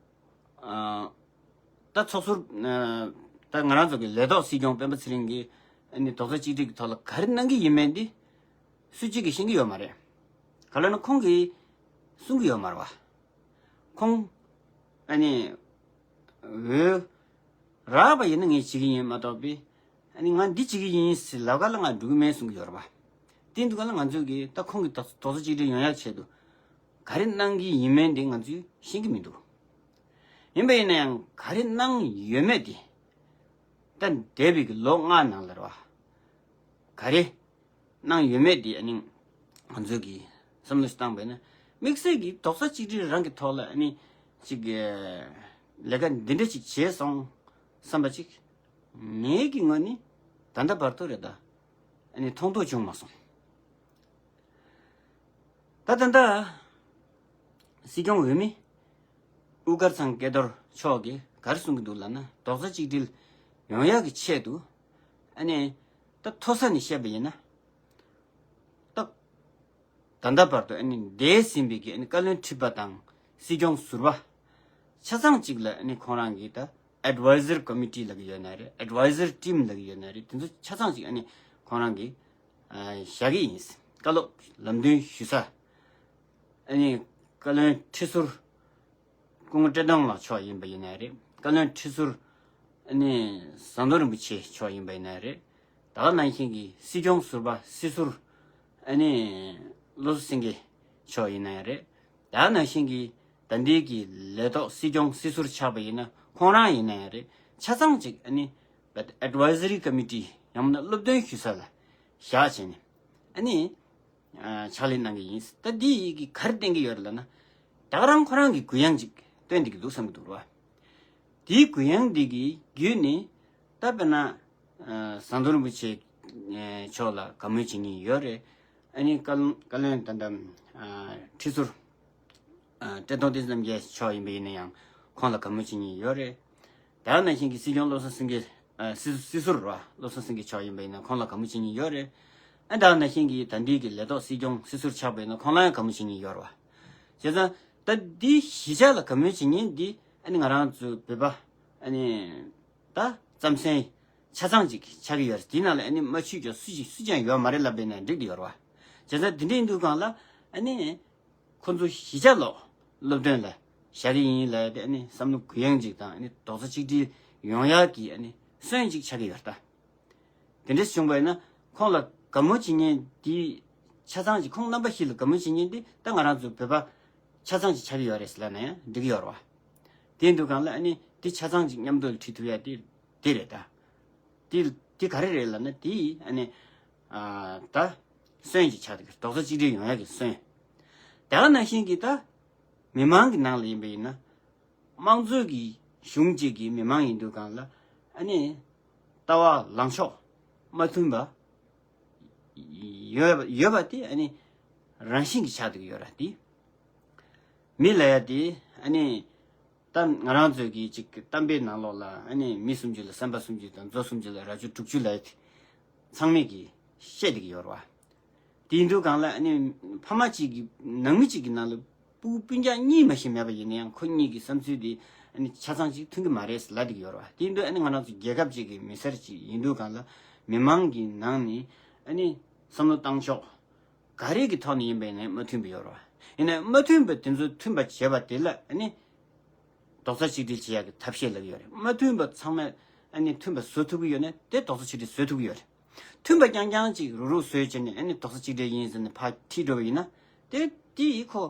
ཨ་ད་ཚོགས་ཟུར་ཨ་ད་ང་རང་ཚོ་གི་ལས་ཐོག་སྲིད་སྐྱོང་སྤེན་པ་ཚེ་རིང་གིས་ཨ་ནི་རྡོག་རྩ་གཅིག་སྒྲིལ་གྱི་ཐོག་ལ་ག་རེ་གནང་གི་ཡིན་མིན་འདི་སུ་གཅིག་གིས་ཤེས་ཀྱི་ཡོད་མ་རེད། ག་ལབ་ན་ཁོང་གིས་གསུང་གི་ཡོད་མ་རེད་བ། ཁོང་ཨ་ནི་འོས་རག་པ་ཡིན་ན་ངས་བྱེད་ཀྱི་ཡིན་མ་གཏོགས་པའི་ཨ་ནི་ང་འདི་བྱེད་ཀྱི་ཡིན་ཟེར་ལབ་ག་ལ་ང་འགྲོ་གི་མེད་གསུང་གི་ཡོད་རེད་བ། དེ་འདུག་ག་ལ་ང་ཚོས་ཀྱི་ད་ཁོང་གི་རྡོག་རྩ་གཅིག་སྒྲིལ་ཡོང་ཡག་ཆེད་དུ་ག་རེ་གནང་གི་ཡིན་མིན་དེ་ང་ཚོས་ཤེས་ཀྱི་མི་འདུག་ཡིན་པ་ཡིན་ན་ཡང་ག་རེ་གནང་ཡོད་མེད་དེ་ད་འདས་པའི་གི་ལོ་ལྔ་ནང་ལ་རེད་བ། ག་རེ་གནང་ཡོད་མེད་དེ་ཨ་ནི་ང་ཚོས་ཀྱི་བསམ་བློ་ཞིག་བཏང་བས་ན་དམིགས་བསལ་གྱི་རྡོག་རྩ་གཅིག་སྒྲིལ་རང་གི་ཐོག་ལ་ཨ་ནི་ཅིག་ལས་ཀ་འདི་འདྲ་ཅིག་བྱས་སོང་བསམ་པ་ཅིག་ངེད་ཀྱི་ངོས་ནས་ད་ལྟ་བར་དུ་རེད་ད། ཨ་ནི་མཐོང་རྟོགས་བྱུང་མ་སོང་། ད་ད་ལྟ་སྲིད་སྐྱོང་འོས་མི་དབུ་དཀར་ཚང་སྐལ་རྡོར་མཆོག་གིས་ག་རེ་གསུང་གི་འདུག་ལབ་ན། རྡོག་རྩ་གཅིག་སྒྲིལ་ཡོང་ཡག་གི་ཆེད་དུ། ཨ་ནི་ད་མཐོ་ས་ནས་བཤད་པ་ཡིན་ན། ད་ད་ལྟ་བར་དུ་ཨ་ནི་འདས་ཟིན་པའི་གི་ཨ་ནི་བཀའ་བློན་ཁྲི་པ་དང་སྲིད་སྐྱོང་ཟུར་པ་ཆ་ཚང་གཅིག་ལ། ཨ་ནི་ཁོང་རང་གིས་ད་Advisory Committee ལབ་ཀྱི་ཡོད་ན་རེད། Advisory Team ལབ་ཀྱི་ཡོད་ན་རེད། དེ་ཚོ་ཆ་ཚང་གཅིག་ཨ་ནི་ཁོང་རང་གིས་ཨ་བཞག་གི་ཡིན། བཀའ་སློབ་ལམ་སྟོན་ཞུ་ས། ཨ་ནི་བཀའ་བློན་ཁྲི་ཟུར་སྐུ་ངོ་བཀྲས་མཐོང་ལགས་མཆོག་ཡིན་པ་ཡིན་ན་རེད། བཀའ་བློན་ཁྲི་ཟུར་ཨ་ནི་ཟམ་གདོང་རིན་པོ་ཆེ་མཆོག་ཡིན་པ་ཡིན་ན་རེད། ད་ག་ནང་བཞིན་གྱི་སྲིད་སྐྱོང་ཟུར་པ་སྲིད་ཟུར་ཨ་ནི་བློ་བཟང་སེང་གེ་མཆོག་ཡིན་ན་རེད། ད་ག་ནང་བཞིན་གྱི་ད་ལྟའི་གི་ལས་ཐོག་སྲིད་སྐྱོང་སྲིད་ཟུར་ཆགས་པ་ཡིན་ན་ཁོང་རང་ཡིན་ན་རེད། ཆ་ཚང་གཅིག་ཨ་ནི་Advisory Committee ཡང་ན་སློབ་སྟོན་ཞུ་ས་ལ་བཞག་བྱས་ནས་ཨ་ནི་ཕྱག་ལས་གནང་གི་ཡིན། ད་འདི་ཡི་གི་ག་རེ་བསྟན་གྱི་ཡོད་རེད་ལབ་ན། ད་ག་རང་ཁོ་རང་གི་གུ་ཡངས་ཅིག་སྟོན་བསྡད་ཀྱི་འདུག་བསམ་གྱི་འདུག་ར། དེའི་གུ་ཡངས་འདི་གི་བརྒྱུད་ནས་ད་དཔེར་ན་ཟམ་གདོང་རིན་པོ་ཆེ་མཆོག་ལ་བཀའ་མོལ་བྱེད་མཁན་ཡོད་རེད། ཨ་ནི་བཀའ་བཀའ་བློན་ད་ལྟ་ཁྲི་ཟུར་བཀྲས་མཐོང་བསྟན་འཛིན་རྣམ་རྒྱལ་མཆོག་ཡིན་པ་ཡིན་ན་ཡང་ཁོང་ལ་བཀའ་མོལ་བྱེད་མཁན་ཡོད་རེད། ད་ག་ནང་བཞིན་གྱི་སྲིད་སྐྱོང་བློ་བཟང་སེང་གེ། ཨ་སྲིད་སྲིད་ཟུར་ར་བློ་བཟང་སེང་གེ་མཆོག་ཡིན་པ་ཡིན་ན་ཁོང་ལ་བཀའ་མོལ་བྱེད་མཁན་ཡོད་རེད། ཨ་ད་ག་ནང་བཞིན་གྱི་ད་འདི་གི་ལས་ཐོག་སྲིད་སྐྱོང་སྲིད་ཟུར་ཆགས་པ་ཡིན་ན་ཁོང་ལ་ཡང་བཀའ་མོལ་བྱེད་མཁན་ཡོད་རེད་བ། བྱས་ཙང་ད་འདི་གཞིས་ཆགས་ལ་བཀའ་མོལ་བྱེད་མཁན་འདི་ཨ་ནི་ང་རང་ཚོ་བོད་པ་ཨ་ནི་ད་རྩམ་ཟན་ཆ་ཚང་ཅིག་ཆགས་ཀྱི་ཡོད་རེད། དེའི་ནང་ལ་ཨ་ནི་མ་ཆུད་ཀྱང་སུ་ཞིག་སུ་ཀྱང་ཡོད་མ་རེད་ལབ་པ་ཡིན་ན་འགྲིག་གི་ཡོད་རེད་བ། བྱས་ཙང་འདི་འདྲ་ཡིན་དུས་སྒང་ལ་ཨ་ནི། ཁོ་ཚོ་གཞིས་ཆགས་ལོག་སློབ་སྟོན་ལ་བཞག་གི་ཡིན་ལབ་ཡ་དེ་ཨ་ནི་བསམ་བློ་གུ་ཡངས་ཅིག་དང་ཨ་ནི་རྡོག་རྩ་གཅིག་སྒྲིལ་ཡོང་ཡག་གི་ཨ་ནི་སོན་ཅིག་ཆགས་ཀྱི་ཡོད་རེད་ད། དེ་འདྲ་བྱུང་བ་ཡིན་ན་ཁོང་ལ་དགའ་མོ་བྱེད་མཁན་དེ་ཆ་ཚང་ཅིག་ཁོང་རྣམ་པ་བཞི་ལ་དགའ་མོ་བྱེད་མཁན་དེ་ད་ང་རང་ཚོ་བོད་པ་ཆ་ཚང་ཅིག་ཆགས་ཀྱི་ཡོད་རེད་ཟེར་ལབ་ན་ཡང་འགྲིག་གི་ཡོད་རེད་བ། དེ་ཡིན་དུས་སྒང་ལ་ཨ་ནི་དེ་ཆ་ཚང་ཅིག་མཉམ་དུ་ལ་ཁྲིད་ཐུབ་ཡ་དེ། དེ་རེད་ད། དེ་དེ་ག་རེ་རེད་ལབ་ན་དེ་ཨ་ནི། ཨ་ད། སོན་ཅིག་ཆགས་འདུག་རྡོག་རྩ་གཅིག་སྒྲིལ་ཡོང་ཡག་གི་སོན། དེ་ག་ནང་བཞིན་གྱི་ད། མི་མང་གི་ནང་ལ་ཡིན་པ་ཡིན་ན། དམངས་གཙོ་གི་གཞུང་གཅིག་གི་མི་མང་ཡིན་དུས་སྒང་ལ་ཨ་ནི། ལྟ་བ་ལངས་ཕྱོགས་མ་མཐུན་པ། ཡོད་ཡོད་པ་དེ་ཨ་ནི། རང་བཞིན་གྱི་ཆགས་འདུག་ཡོད་ར་དེ། མི་ལབ་ཡ་དེ་ཨ་ནི། ད་ང་རང་ཚོའི་གི་ཅིག་གཏམ་དཔེའི་ནང་ལོགས་ལ་ཨ་ནི་མི་སུམ་ཅུ་ལ་བསམ་པ་སུམ་ཅུ་དང་མཛོ་སུམ་ཅུ་ལ་རྭ་ཅོ་དྲུག་ཅུ་ལབ་ཡ་དེ་ཚང་མས་གི་བཤད་བསྡད་ཀྱི་ཡོད་རེད་བ། དེ་ཡིན་དུས་སྒང་ལ་ཨ་ནི་ཕ་མ་གཅིག་གི་ནང་མི་གཅིག་གི་ནང་ལ་སྤུ་གུ་སྤུན་ཀྱག་གཉིས་མ་ཞིག་མེད་པ་ཡིན་ན་ཡང་ཁོ་གཉིས་ཀྱི་བསམ་ཚུལ་དེ་ཨ་ནི་ཆ་ཚང་གཅིག་མཐུན་གྱི་མ་རེད་ལབ་བསྡད་ཀྱི་ཡོད་རེད་བ། དེ་ཡིན་དུས་ཨ་ནི་ང་རང་ཚོ་རྒྱལ་ཁབ་གཅིག་གི་མི་སེར་གཅིག་ཡིན་དུས་སྒང་ལ་མི་མང་གི་ནང་ནས་ཨ་ནི་བསམ་བློ་བཏང་ཕྱོགས། ག་རེ་གི་ཐོག་ནས་ཡིན་པ་ཡིན་ན་མ་མཐུན་པ་ཡོད་རེད་བ། ཡིན་ན་མ་མཐུན་པ་དེ་ཚོ་མཐུན་པ་བྱེད་པ་དེ་ལ་ཨ་ནི། རྡོག་རྩ་གཅིག་སྒྲིལ་བྱེད་ཡག་གི་ཐབས་ཤེས་ལབ་ཀྱི་ཡོད་རེད། མ་མཐུན་པ་ཚང་མས་ཨ་ནི་མཐུན་པ་བཟོ་ཐུབ་ཀྱི་ཡོད་ན་དེ་རྡོག་རྩ་གཅིག་སྒྲིལ་བཟོ་ཐུབ་ཀྱི་ཡོད་རེད། མཐུན་པ་རྐྱང་རྐྱང་གཅིག་རུག་རུག་བཟོས་བྱས་ནས་ཨ་ནི་རྡོག་རྩ་གཅིག་སྒྲིལ་ཡིན་ཟེར་ནས་ཕར་ཁྲིད་འགྲོ་བ་ཡིན་ན་དེ་དེ་ཡིས་ཁོ་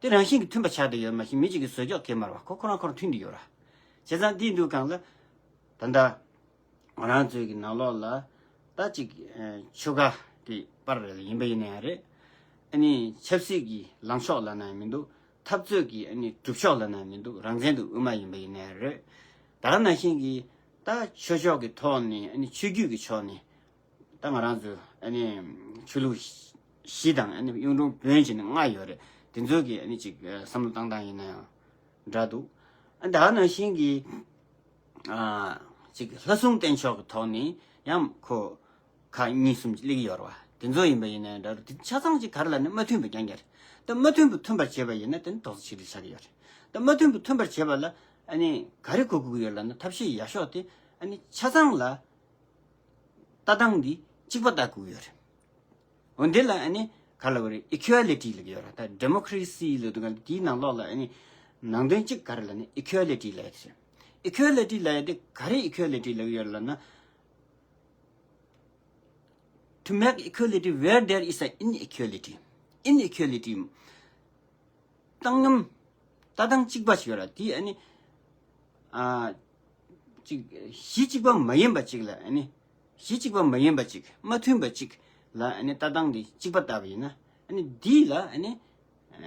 དེ་རང་བཞིན་གྱིས་མཐུན་པ་ཆགས་བསྡད་ཡོད་མ་གཞི་མི་གཅིག་གིས་བཟོས་ཀྱོག་གེ་མ་རེད་བ། ཁོ་ཁོ་རང་ཁོ་རང་མཐུན་བསྡད་ཡོད་རེད། བྱས་ཙང་དེ་ཡིན་དུས་སྒང་ལ་ད་ལྟ། ང་རང་ཚོའི་གི་ནང་ལོགས་ལ་ད་ཅིག་ཨ་ཆོལ་ཁ་དེ་པར་ཡིན་པ་ཡིན་ན་ཡང་རེད། ཨ་ནི་ཆབ་སྲིད་ཀྱི་ལངས་ཕྱོགས་ལབ་ན་ཡང་མི་འདུག་འཐབ་རྩོད་ཀྱི་ཨ་ནི་སྒྲུབ་ཕྱོགས་ལབ་ན་ཡང་མི་འདུག་རང་བཙན་དང་དབུ་མ་ཡིན་པ་ཡིན་ན་ཡང་རེད། ད་ག་ནང་བཞིན་གྱི་ད་ཆོས་ཕྱོགས་ཀྱི་ཐོག་ནས་ཨ་ནི་ཆོས་བརྒྱུད་ཀྱི་ཕྱོགས་ནས་ད་ང་རང་ཚོ་ཨ་ནི་ཆོས་ལུགས་བཞི་དང་ཨ་ནི་གཡུང་དྲུང་བོན་བྱས་ནས་ལྔ་ཡོད་རེད། དེ་ཚོ་གི་ཨ་ནི་ཅིག་བསམ་བློ་བཏང་སྟངས་ཡིན་ན་ཡང་འདྲ་འདུག་ཨ་ད་ག་ནང་བཞིན་གྱི། ཨ་ཅིག་ལྷ་སྲུང་བསྟེན་ཕྱོགས་ཀྱི་ཐོག་ནས་ཡང་ཁོ་ཁག་གཉིས་གསུམ་ཅིག་སླེབས་ཀྱི་ཡོད་རེད་བ། དེ་ཚོ་ཡིན་པ་ཡིན་ན་འདྲ་རུ་དེ་ཆ་ཚང་ཅིག་ག་རེ་ལབ་ན་མ་མཐུན་པ་རྐྱང་རྐྱང་རེད། ད་མ་མཐུན་པ་མཐུན་པར་བྱེད་པ་ཡིན་ན་དེ་ནི་རྡོག་རྩ་གཅིག་སྒྲིལ་ཆགས་ཀྱི་ཡོད་རེད། ད་མ་མཐུན་པ་མཐུན་པར་བྱེད་པ་ལ་ཨ་ནི་ག་རེ་དགོས་ཀྱི་ཡོད་ལབ་ན་ཐབས་ཤེས་ཡག་ཤོས་དེ་ཨ་ནི་ཆ་ཚང་ལ་ལྟ་སྟངས་འདི་གཅིག་པ་ལྟ་དགོས་ཀྱི་ཡོད་རེད། འོ་འདི་ལ་ཨ་ནི་ག་ལབ་དགོས་རེད། ཨི་ཁུ་ཨེ་ལི་ཊི་ལབ་ཀྱི་ཡོད་རེད། ད་ཌེ་མོ་ཀ་རེ་སི་ལབ་དུས་སྒང་ལ་དེའི་ནང་ལོགས་ལ་ཨ་ནི་ནང་དོན་གཅིག་ག་རེ་ལབ་ན་ཨི་ཁུ་ཨེ་ལི་ཊི་ལབ་ཡ་དེ་རེད། ཨི་ཁུ་ཨེ་ལི་ཊི་ལབ་ཡ་དེ་ག་རེ་ཨི་ཁུ་ཨེ་ལི་ཊི་ལབ་ཀྱི་ཡོད་རེད་ལབ་ན། To make equality where there is an inequality. Inequality. བཏང་སྙོམས། ལྟ་སྟངས་གཅིག་པ་ཞིག་ཡོད་ར། དེ་ཨ་ནི། ཨ། གཅིག་གཞི་གཅིག་པ་མ་ཡིན་པ་གཅིག་ལ་ཨ་ནི། གཞི་གཅིག་པ་མ་ཡིན་པ་གཅིག་མ་མཐུན་པ་གཅིག་ལ་ཨ་ནི་ལྟ་སྟངས་དེ་གཅིག་པ་ལྟ་བ་ཡིན་ན་ཨ་ནི་འདི་ལ་ཨ་ནི། ཨ།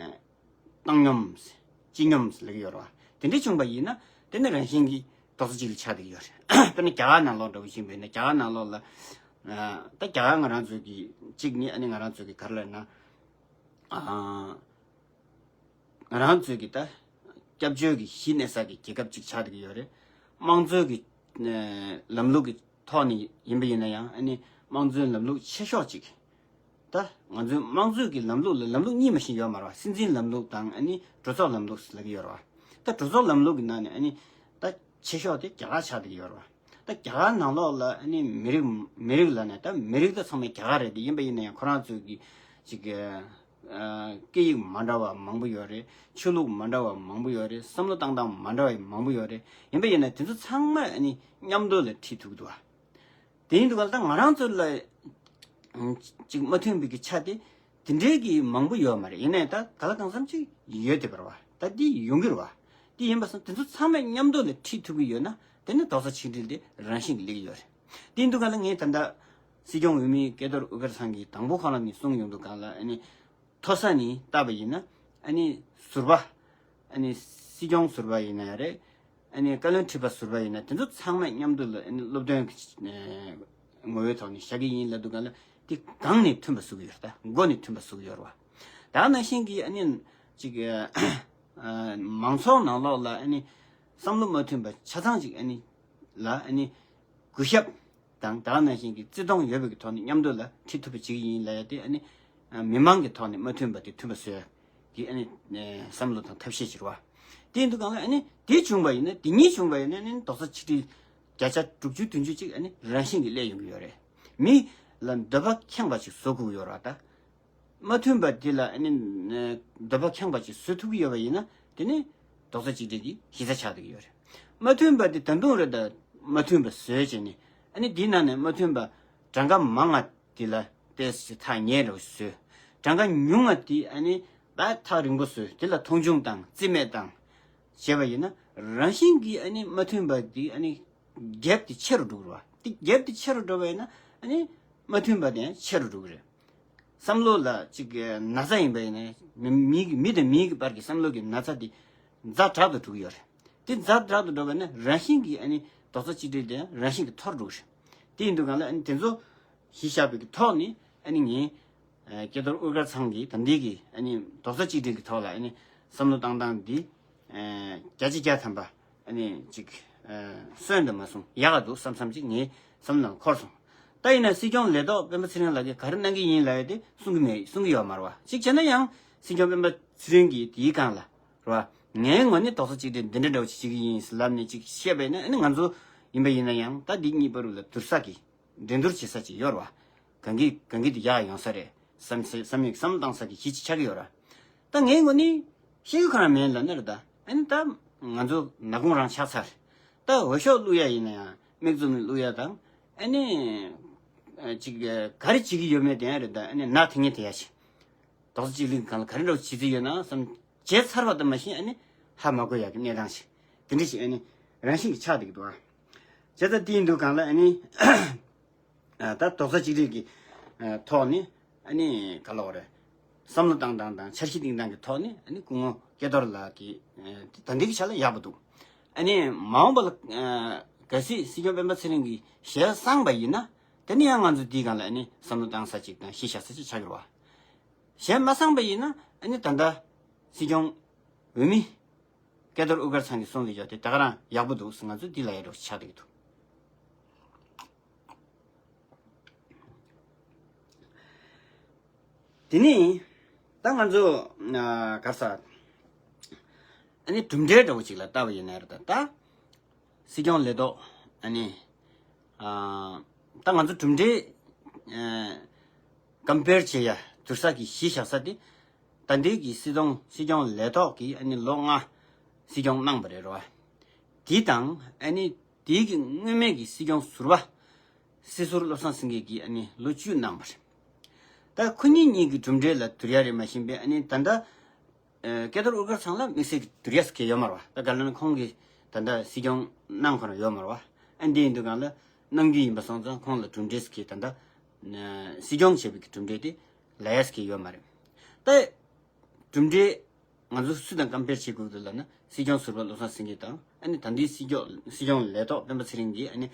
བཏང་སྙོམས། སྤྱི་སྙོམས་ལབ་ཀྱི་ཡོད་རེད་བ། དེ་འདྲ་བྱུང་བ་ཡིན་ན་དེ་ནི་རང་བཞིན་གྱིས་རྡོག་རྩ་གཅིག་ལ་ཆགས་བསྡད་ཀྱི་ཡོད་རེད། དཔེར་ན་རྒྱ་གར་ནང་ལོགས་འདྲ་བོ་ཞིག་ཡིན་པ་ཡིན་ན་རྒྱ་གར་ནང་ལོགས་ལ་ ཨ་ད་རྒྱ་གར་ང་རང་ཚོའི་གི་གཅིག་ནི་ཨ་ནི་ང་རང་ཚོའི་གི་ག་རེ་ལབ་ན། ཨ་ང་རང་ཚོའི་གི་ད་སྐྱབས་བཅོལ་གི་གཞི་གནས་ས་གི་རྒྱལ་ཁབ་ཅིག་ཆགས་བསྡད་ཀྱི་ཡོད་རེད། དམངས་གཙོའི་གི་ཨ་ལམ་ལུགས་ཀྱི་ཐོག་ནས་ཡིན་པ་ཡིན་ན་ཡང་ཨ་ནི་དམངས་གཙོའི་ལམ་ལུགས་ཆེ་ཤོས་ཅིག་ད་ང་ཚོའི་དམངས་གཙོའི་གི་ལམ་ལུགས་ལ་ལམ་ལུགས་གཉིས་མ་ཞིག་ཡོད་མ་རེད་བ། སྲིད་འཛིན་ལམ་ལུགས་དང་ཨ་ནི་གྲོས་ཚོགས་ལམ་ལུགས་ལབ་ཀྱི་ཡོད་རེད་བ། ད་གྲོས་ཚོགས་ལམ་ལུགས་ཀྱི་ནང་ནས་ཨ་ནི་ད་ཆེ་ཤོས་དེ་རྒྱ་གར་ཆགས་བསྡད་ཀྱི་ཡོད་རེད་བ། ད་རྒྱ་གར་ནང་ལོགས་ལ་ཨ་ནི་མི་རིགས་མི་རིགས་ལ་ནས་ད་མི་རིགས་ད་ཚང་མ་རྒྱ་གར་རེད་དེ། ཡིན་པ་ཡིན་ན་ཡང་ཁོ་རང་ཚོའི་གི་ཅིག་ཨ་སྐད་ཡིག་མ་འདྲ་བ་མང་པོ་ཡོད་རེད། ཆོས་ལུགས་མ་འདྲ་བ་མང་པོ་ཡོད་རེད། བསམ་བློ་བཏང་སྟངས་མ་འདྲ་བ་མང་པོ་ཡོད་རེད། ཡིན་པ་ཡིན་ན་དེ་ཚོ་ཚང་མ་ཨ་ནི་མཉམ་དུ་ལ་ཁྲིད་ཐུབ་ཀྱི་འདུག་བ། དེ་ཡིན་དུས་ག་ལ་ད་ང་རང་ཚོ་ལ་ཅིག་མ་མཐུན་པའི་གི་ཆ་དེ་དེ་འདྲའི་གི་མང་པོ་ཡོད་མ་རེད། ཡིན་ནའི་ད་ག་ལ་གང་འཚམ་ཅིག་ཡོད་དེ་བར་བ་ད་འདི་ཡོང་གི་རེད་བ། འདི་ཡིན་པ་སོང་དེ་ཚོ་ཚང་མས་མཉམ་དུ་ལ་ཁྲིད་ཐུབ་ཀྱི་ཡོད་ན་དེ་ནི་རྡོག་རྩ་ཆིག་སྒྲིལ་དེ་རང་བཞིན་གྱི་སླེབས་ཀྱི་ཡོད་རེད། དེ་ཡིན་དུས་ག་ལ་ངས་ད་ལྟ་སྲིད་སྐྱོང་འོས་མི་སྐལ་རྡོར་དབུ་དཀར་ཚང་གིས་དང་པོ་ཁོ་རང་ནས་གསུངས་ཡོང་དུས་ག་ལ་ཨ་ནི། མཐོ་ས་ནས་བལྟས་པ་ཡིན་ན་ཨ་ནི་ཟུར་པ། ཨ་ནི་སྲིད་སྐྱོང་ཟུར་པ་ཡིན་ན་ཡང་རེད། ཨ་ནི་བཀའ་བློན་ཁྲི་པ་ཟུར་པ་ཡིན་ན་དེ་ཚོ་ཚང་མ་མཉམ་དུ་ལ་ཨ་ནི་སློབ་སྟོན་གྱི་ངོ་བོའི་ཐོག་ནས་བཞག་གི་ཡིན་ལབ་དུས་ག་ལ་དེ་སྒང་ནས་མཐུན་པ་བཟོ་གི་ཡོད་རེད། ད་མགོ་ནས་མཐུན་པ་བཟོ་གི་ཡོད་རེད་བ། ད་ནང་བཞིན་གྱི་ཨ་ནི་ཅིག་མང་ཚོགས་ནང་ལོགས་ལ་ཨ་ནི་བསམ་བློ་མ་མཐུན་པ་ཆ་ཚང་ཅིག་ཨ་ནི་ལ་ཨ་ནི་གུས་ཞབས་དང་ད་ག་ནང་བཞིན་གྱི་བརྩི་མཐོང་ཡོད་པའི་གི་ཐོག་ནས་མཉམ་དུ་ལ་ཁྲིད་ཐུབ་པ་བྱེད་ཀྱི་ཡིན་ལབ་ཡ་དེ་ཨ་ནི་མི་མང་གི་ཐོག་ནས་མ་མཐུན་པ་དེ་མཐུན་པ་བཟོ་ཡ་གི་ཨ་ནི་བསམ་བློ་དང་ཐབས་ཤེས་བྱེད་རོགས། དེ་ཡིན་དུས་གང་ལ་ཨ་ནི་དེ་བྱུང་བ་ཡིན་ན་དེ་གཉིས་བྱུང་བ་ཡིན་ན་ཨ་ནི་རྡོག་རྩ་ཆིག་སྒྲིལ་བརྒྱ་ཆ་དྲུག་ཅུ་བདུན་ཅུ་ཅིག་ཨ་ནི་རང་བཞིན་གྱིས་སླེབས་ཡོང་གི་ཡོད་རེད། མི་ལ་འདོད་པ་ཁེངས་པ་ཅིག་བཟོ་དགོས་ཡོད་རེད་ད། མ་མཐུན་པ་འདི་ལ་ཨ་ནི་འདོད་པ་ཁེངས་པ་ཅིག་བཟོ་ཐུབ་ཀྱི་ཡོད་པ་ཡིན་ན་དེ་ནི་རྡོག་རྩ་གཅིག་སྒྲིལ་གྱི་གཞི་རྩ་ཆགས་བསྡད་ཀྱི་ཡོད་རེད། མ་མཐུན་པ་འདི་ད་དུང་རེད་ད། མ་མཐུན་པ་བཟོས་བྱས་ནས་ཨ་ནི་འདིའི་ནང་ནས་མ་མཐུན་པ་གྲངས་ཀ་མང་ང་འདི་ལ་ཏོག་ཙམ་ཐག་ཉེ་རུ་བཟོས། གྲངས་ཀ་ཉུང་ང་འདི་ཨ་ནི་ད་ཐག་རིང་པོ་བཟོས། དེ་ལ་མཐོང་ཆུང་དང་རྩིས་མེད་དང་བྱས་པ་ཡིན་ན་རང་བཞིན་གྱིས་ཨ་ནི་མ་མཐུན་པ་འདི་ཨ་ནི་རྒྱབ་དེ་ཆེ་རུ་འགྲོ་གི་རེད་བ། དེ་རྒྱབ་དེ་ཆེ་རུ་འགྲོ་བ་ཡིན་ན་ཨ་ནི་མ་མཐུན་པ་དེ་ཡང་ཆེ་རུ་འགྲོ་གི་རེད། བསམ་བློ་ལ་ཅིག་ན་ཚ་ཡིན་པ་ཡིན་ན་མི་མི་གི་མི་དང་མི་གི་བར་གྱི་བསམ་བློ་གི་ན་ཚ་དེ་ཛ་དྲག་ཏུ་འགྲོ་གི་ཡོད་རེད། དེ་ཛ་དྲག་ཏུ་འགྲོ་བ་ན་རང་བཞིན་གྱིས་ཨ་ནི་རྡོག་རྩ་གཅིག་སྒྲིལ་དེ་རང་བཞིན་གྱིས་འཐོར་འགྲོ་གི་རེད། དེ་ཡིན་དུས་གང་ལ་ཨ་ནི་དེ་ཚོ་གཞི་བཞག་པའི་གི་ཐོག་ནས་ཨ་ནི་ངས་སྐལ་རྡོར་དབུ་དཀར་ཚང་གིས་ད་ལྟའི་གི་ཨ་ནི་རྡོག་རྩ་གཅིག་སྒྲིལ་གྱི་ཐོག་ལ་ཨ་ནི་བསམ་བློ་བཏང་སྟངས་འདི་བརྒྱ་ཆ་བརྒྱ་ཐམ་པ། ཨ་ནི་ཅིག་ཨ་སོན་དུ་མ་སོང་ཡག་ག་འདུག་བསམ་བསམ་ཅིག་ངའི་བསམ་ནང་འཁོར་སོང་། ད་ཡིན་ན་སྲིད་སྐྱོང་ལས་ཐོག་སྤེན་པ་ཚེ་རིང་ལགས་ཀྱིས་ག་རེ་གནང་གི་ཡིན་ལབ་ཡ་དེ་གསུང་གི་མེད། གསུང་གི་ཡོད་མ་རེད་བ། གཅིག་བྱས་ན་ཡང་སྲིད་སྐྱོང་སྤེན་པ་ཚེ་རིང་གིས་དེའི་སྒང་ལ་རེད་བ། ངའི་ངོས་ནས་རྡོག་རྩ་གཅིག་སྒྲིལ་འདི་འདྲ་འདྲ་བོ་ཅིག་བྱེད་ཀྱི་ཡིན་ལབ་ནས་ཅིག་བཤད་པ་ཡིན་ན་ཨ་ནི་ང་ཚོ་ཡིན་པ་ཡིན་ན་ཡང་ད་འདི་གཉིས་བར་ལ་བསྡུར་ས་གི་འགྲན་བསྡུར་བྱེད་ས་ཅིག་ཡོད་རེད་བ། གང་གི་གང་གི་དེ་ཡག་ཡོང་ས་རེད་བསམ་སེ་བསམ་ཡོད་བསམ་བློ་བཏང་ས་གི་གཞི་ཅིག་ཆགས་ཀྱི་ཡོད་ར། ད་ངའི་ངོས་ནས་ཤེས་ཀྱི་ཁོ་རང་མེད་ལབ་ན་རེད་ད། ཨ་ནི་ད་ང་ཚོ་ནག་ཁུང་རང་ཆགས་ཚར། ད་འོས་ཤོག་བླུག་ཡ་ཡིན་ན་ཡང་མིག་བཙུམ་ནས་བླུག་ཡ་དང་ཨ་ནི་ཅིག་ག་རེ་བྱེད་ཀྱི་ཡོད་མེད་དེ་ཡང་རེད་ད། ཨ་ནི་ནག་དེ་ངས་དེ་ཡ་ཞིག་རྡོག་རྩ་གཅིག་སྒྲིལ་སྒང་ལ་ག་རེ་འདྲ་བོ་བྱེད་རྩིས་ཡོད་ན་བསམ་བྱས་ཚར་བ་དང་མ་གཞི་ཨ་ནི་ཧ་མ་གོ་ཡ་གི་གནས་སྟངས་ཤིག་དེ་འདྲ་ཞིག་ཨ་ནི་རང་བཞིན་གྱི་ཆགས་བསྡད་ཀྱི་འདུག་ཨ། བྱས་ཙང་དེ་ཡིན་དུས་སྒང་ལ་ཨ་ནི། ད་རྡོག་རྩ་གཅིག་སྒྲིལ་གྱི་ཐོག་ནས་ཨ་ནི་ག་ལབ་དགོས་རེད། བསམ་བློ་བཏང་སྟངས་དང་འཆར་གཞི་བཏིང་སྟངས་ཀྱི་ཐོག་ནས་ཨ་ནི་སྐུ་ངོ་སྐལ་རྡོར་ལགས་ཀྱིས་ད་ལྟའི་གི་ཆ་ལ་ཡག་པོ་འདུག་ཨ་ནི་མ་འོངས་པ་ལ་གལ་སྲིད་སྲིད་སྐྱོང་སྤེན་པ་ཚེ་རིང་གི་ཞལ་གསངས་པ་ཡིན་ན་དེ་ནི་ཡང་ང་ཚོ་འདིའི་སྒང་ལ་ཨ་ནི་བསམ་བློ་བཏང་ས་ཅིག་དང་གཞི་བཞག་ས་ཅིག་ཆགས་ཀྱི་རེད་བ། ཞལ་མ་གསངས་པ་ཡིན་ན་ཨ་ནི་ད་ལྟ་སྲིད་སྐྱོང་འོས་མི་སྐལ་རྡོར་དབུ་དཀར་ཚང་གིས་གསུངས་ལ་ཡོད་དེ་ད་ག་རང་ཡག་པོ་འདུག་ང་ཚོ་འདི་ལ་ཡ་འགྲོ་ཆགས་བསྡད་ཀྱི་འདུག་དེ་ནས་ད་ང་ཚོ་ག་རེ་ཟ། ཨ་ནི་གྲུབ་འབྲས་འདྲ་བོ་ཅིག་ལ་ལྟ་བ་ཡིན་ན་རེད་ད། ད་སྲིད་སྐྱོང་ལས་ཐོག་ཨ་ནི་ད་ང་ཚོ་གྲུབ་འབྲས་ཀམ་པེར་བྱེད་ཡ་བསྡུར་ས་གི་གཞི་བཞག་ས་དེ་ད་ལྟའི་གི་སྲིད་སྐྱོང་སྲིད་སྐྱོང་ལས་ཐོག་གི་ཨ་ནི་ལོ་ལྔ་སྲིད་སྐྱོང་གནང་བ་རེད་རོ། དེ་དང་ཨ་ནི་དེའི་གི་སྔོན་མའི་གི་སྲིད་སྐྱོང་ཟུར་པ། སྲིད་ཟུར་བློ་བཟང་སེང་གེ་གིས་ཨ་ནི་ལོ་བཅུ་གནང་བ་རེད། ད་ཁོ་གཉིས་གཉིས་ཀྱི་གྲུབ་འབྲས་ལ་བསྡུར་ཡ་རེད་མ་ཤེས་པས་ཨ་ནི་ད་ལྟ་སྐལ་རྡོར་དབུ་དཀར་ཚང་ལ་དམིགས་བསལ་གྱི་བསྡུར་ཡ་ཟེར་མཁན་ཡོད་མ་རེད་བ། ད་ག་ལ་ན་ཁོང་གིས་ད་ལྟ་སྲིད་སྐྱོང་གནང་ཁོ་རང་ཡོད་མ་རེད་བ། ཨ་འདི་ཡིན་དུས་གང་ལ་གནང་རྒྱུ་ཡིན་པ་སོང་ཙང་ཁོང་ལ་གྲུབ་འབྲས་ཟེར་མཁན་ད་ལྟ་སྲིད་སྐྱོང་བྱས་པའི་གི་གྲུབ་འབྲས་དེ་ལབ་ཡ་ཟེར་མཁན་ཡོད་མ་རེད། ད་གྲུབ་འབྲས། ང་ཚོ་སུ་དང་ཀམ་པེར་བྱེད་དགོས་འདུག་ལབ་ན་སྲིད་སྐྱོང་ཟུར་པ་བློ་བཟང་སེང་གེ་དང་ཨ་ནི་ད་ལྟའི་སྲིད་སྐྱོང་སྲིད་སྐྱོང་ལས་ཐོག་སྤེན་པ་ཚེ་རིང་གིས་ཨ་ནི་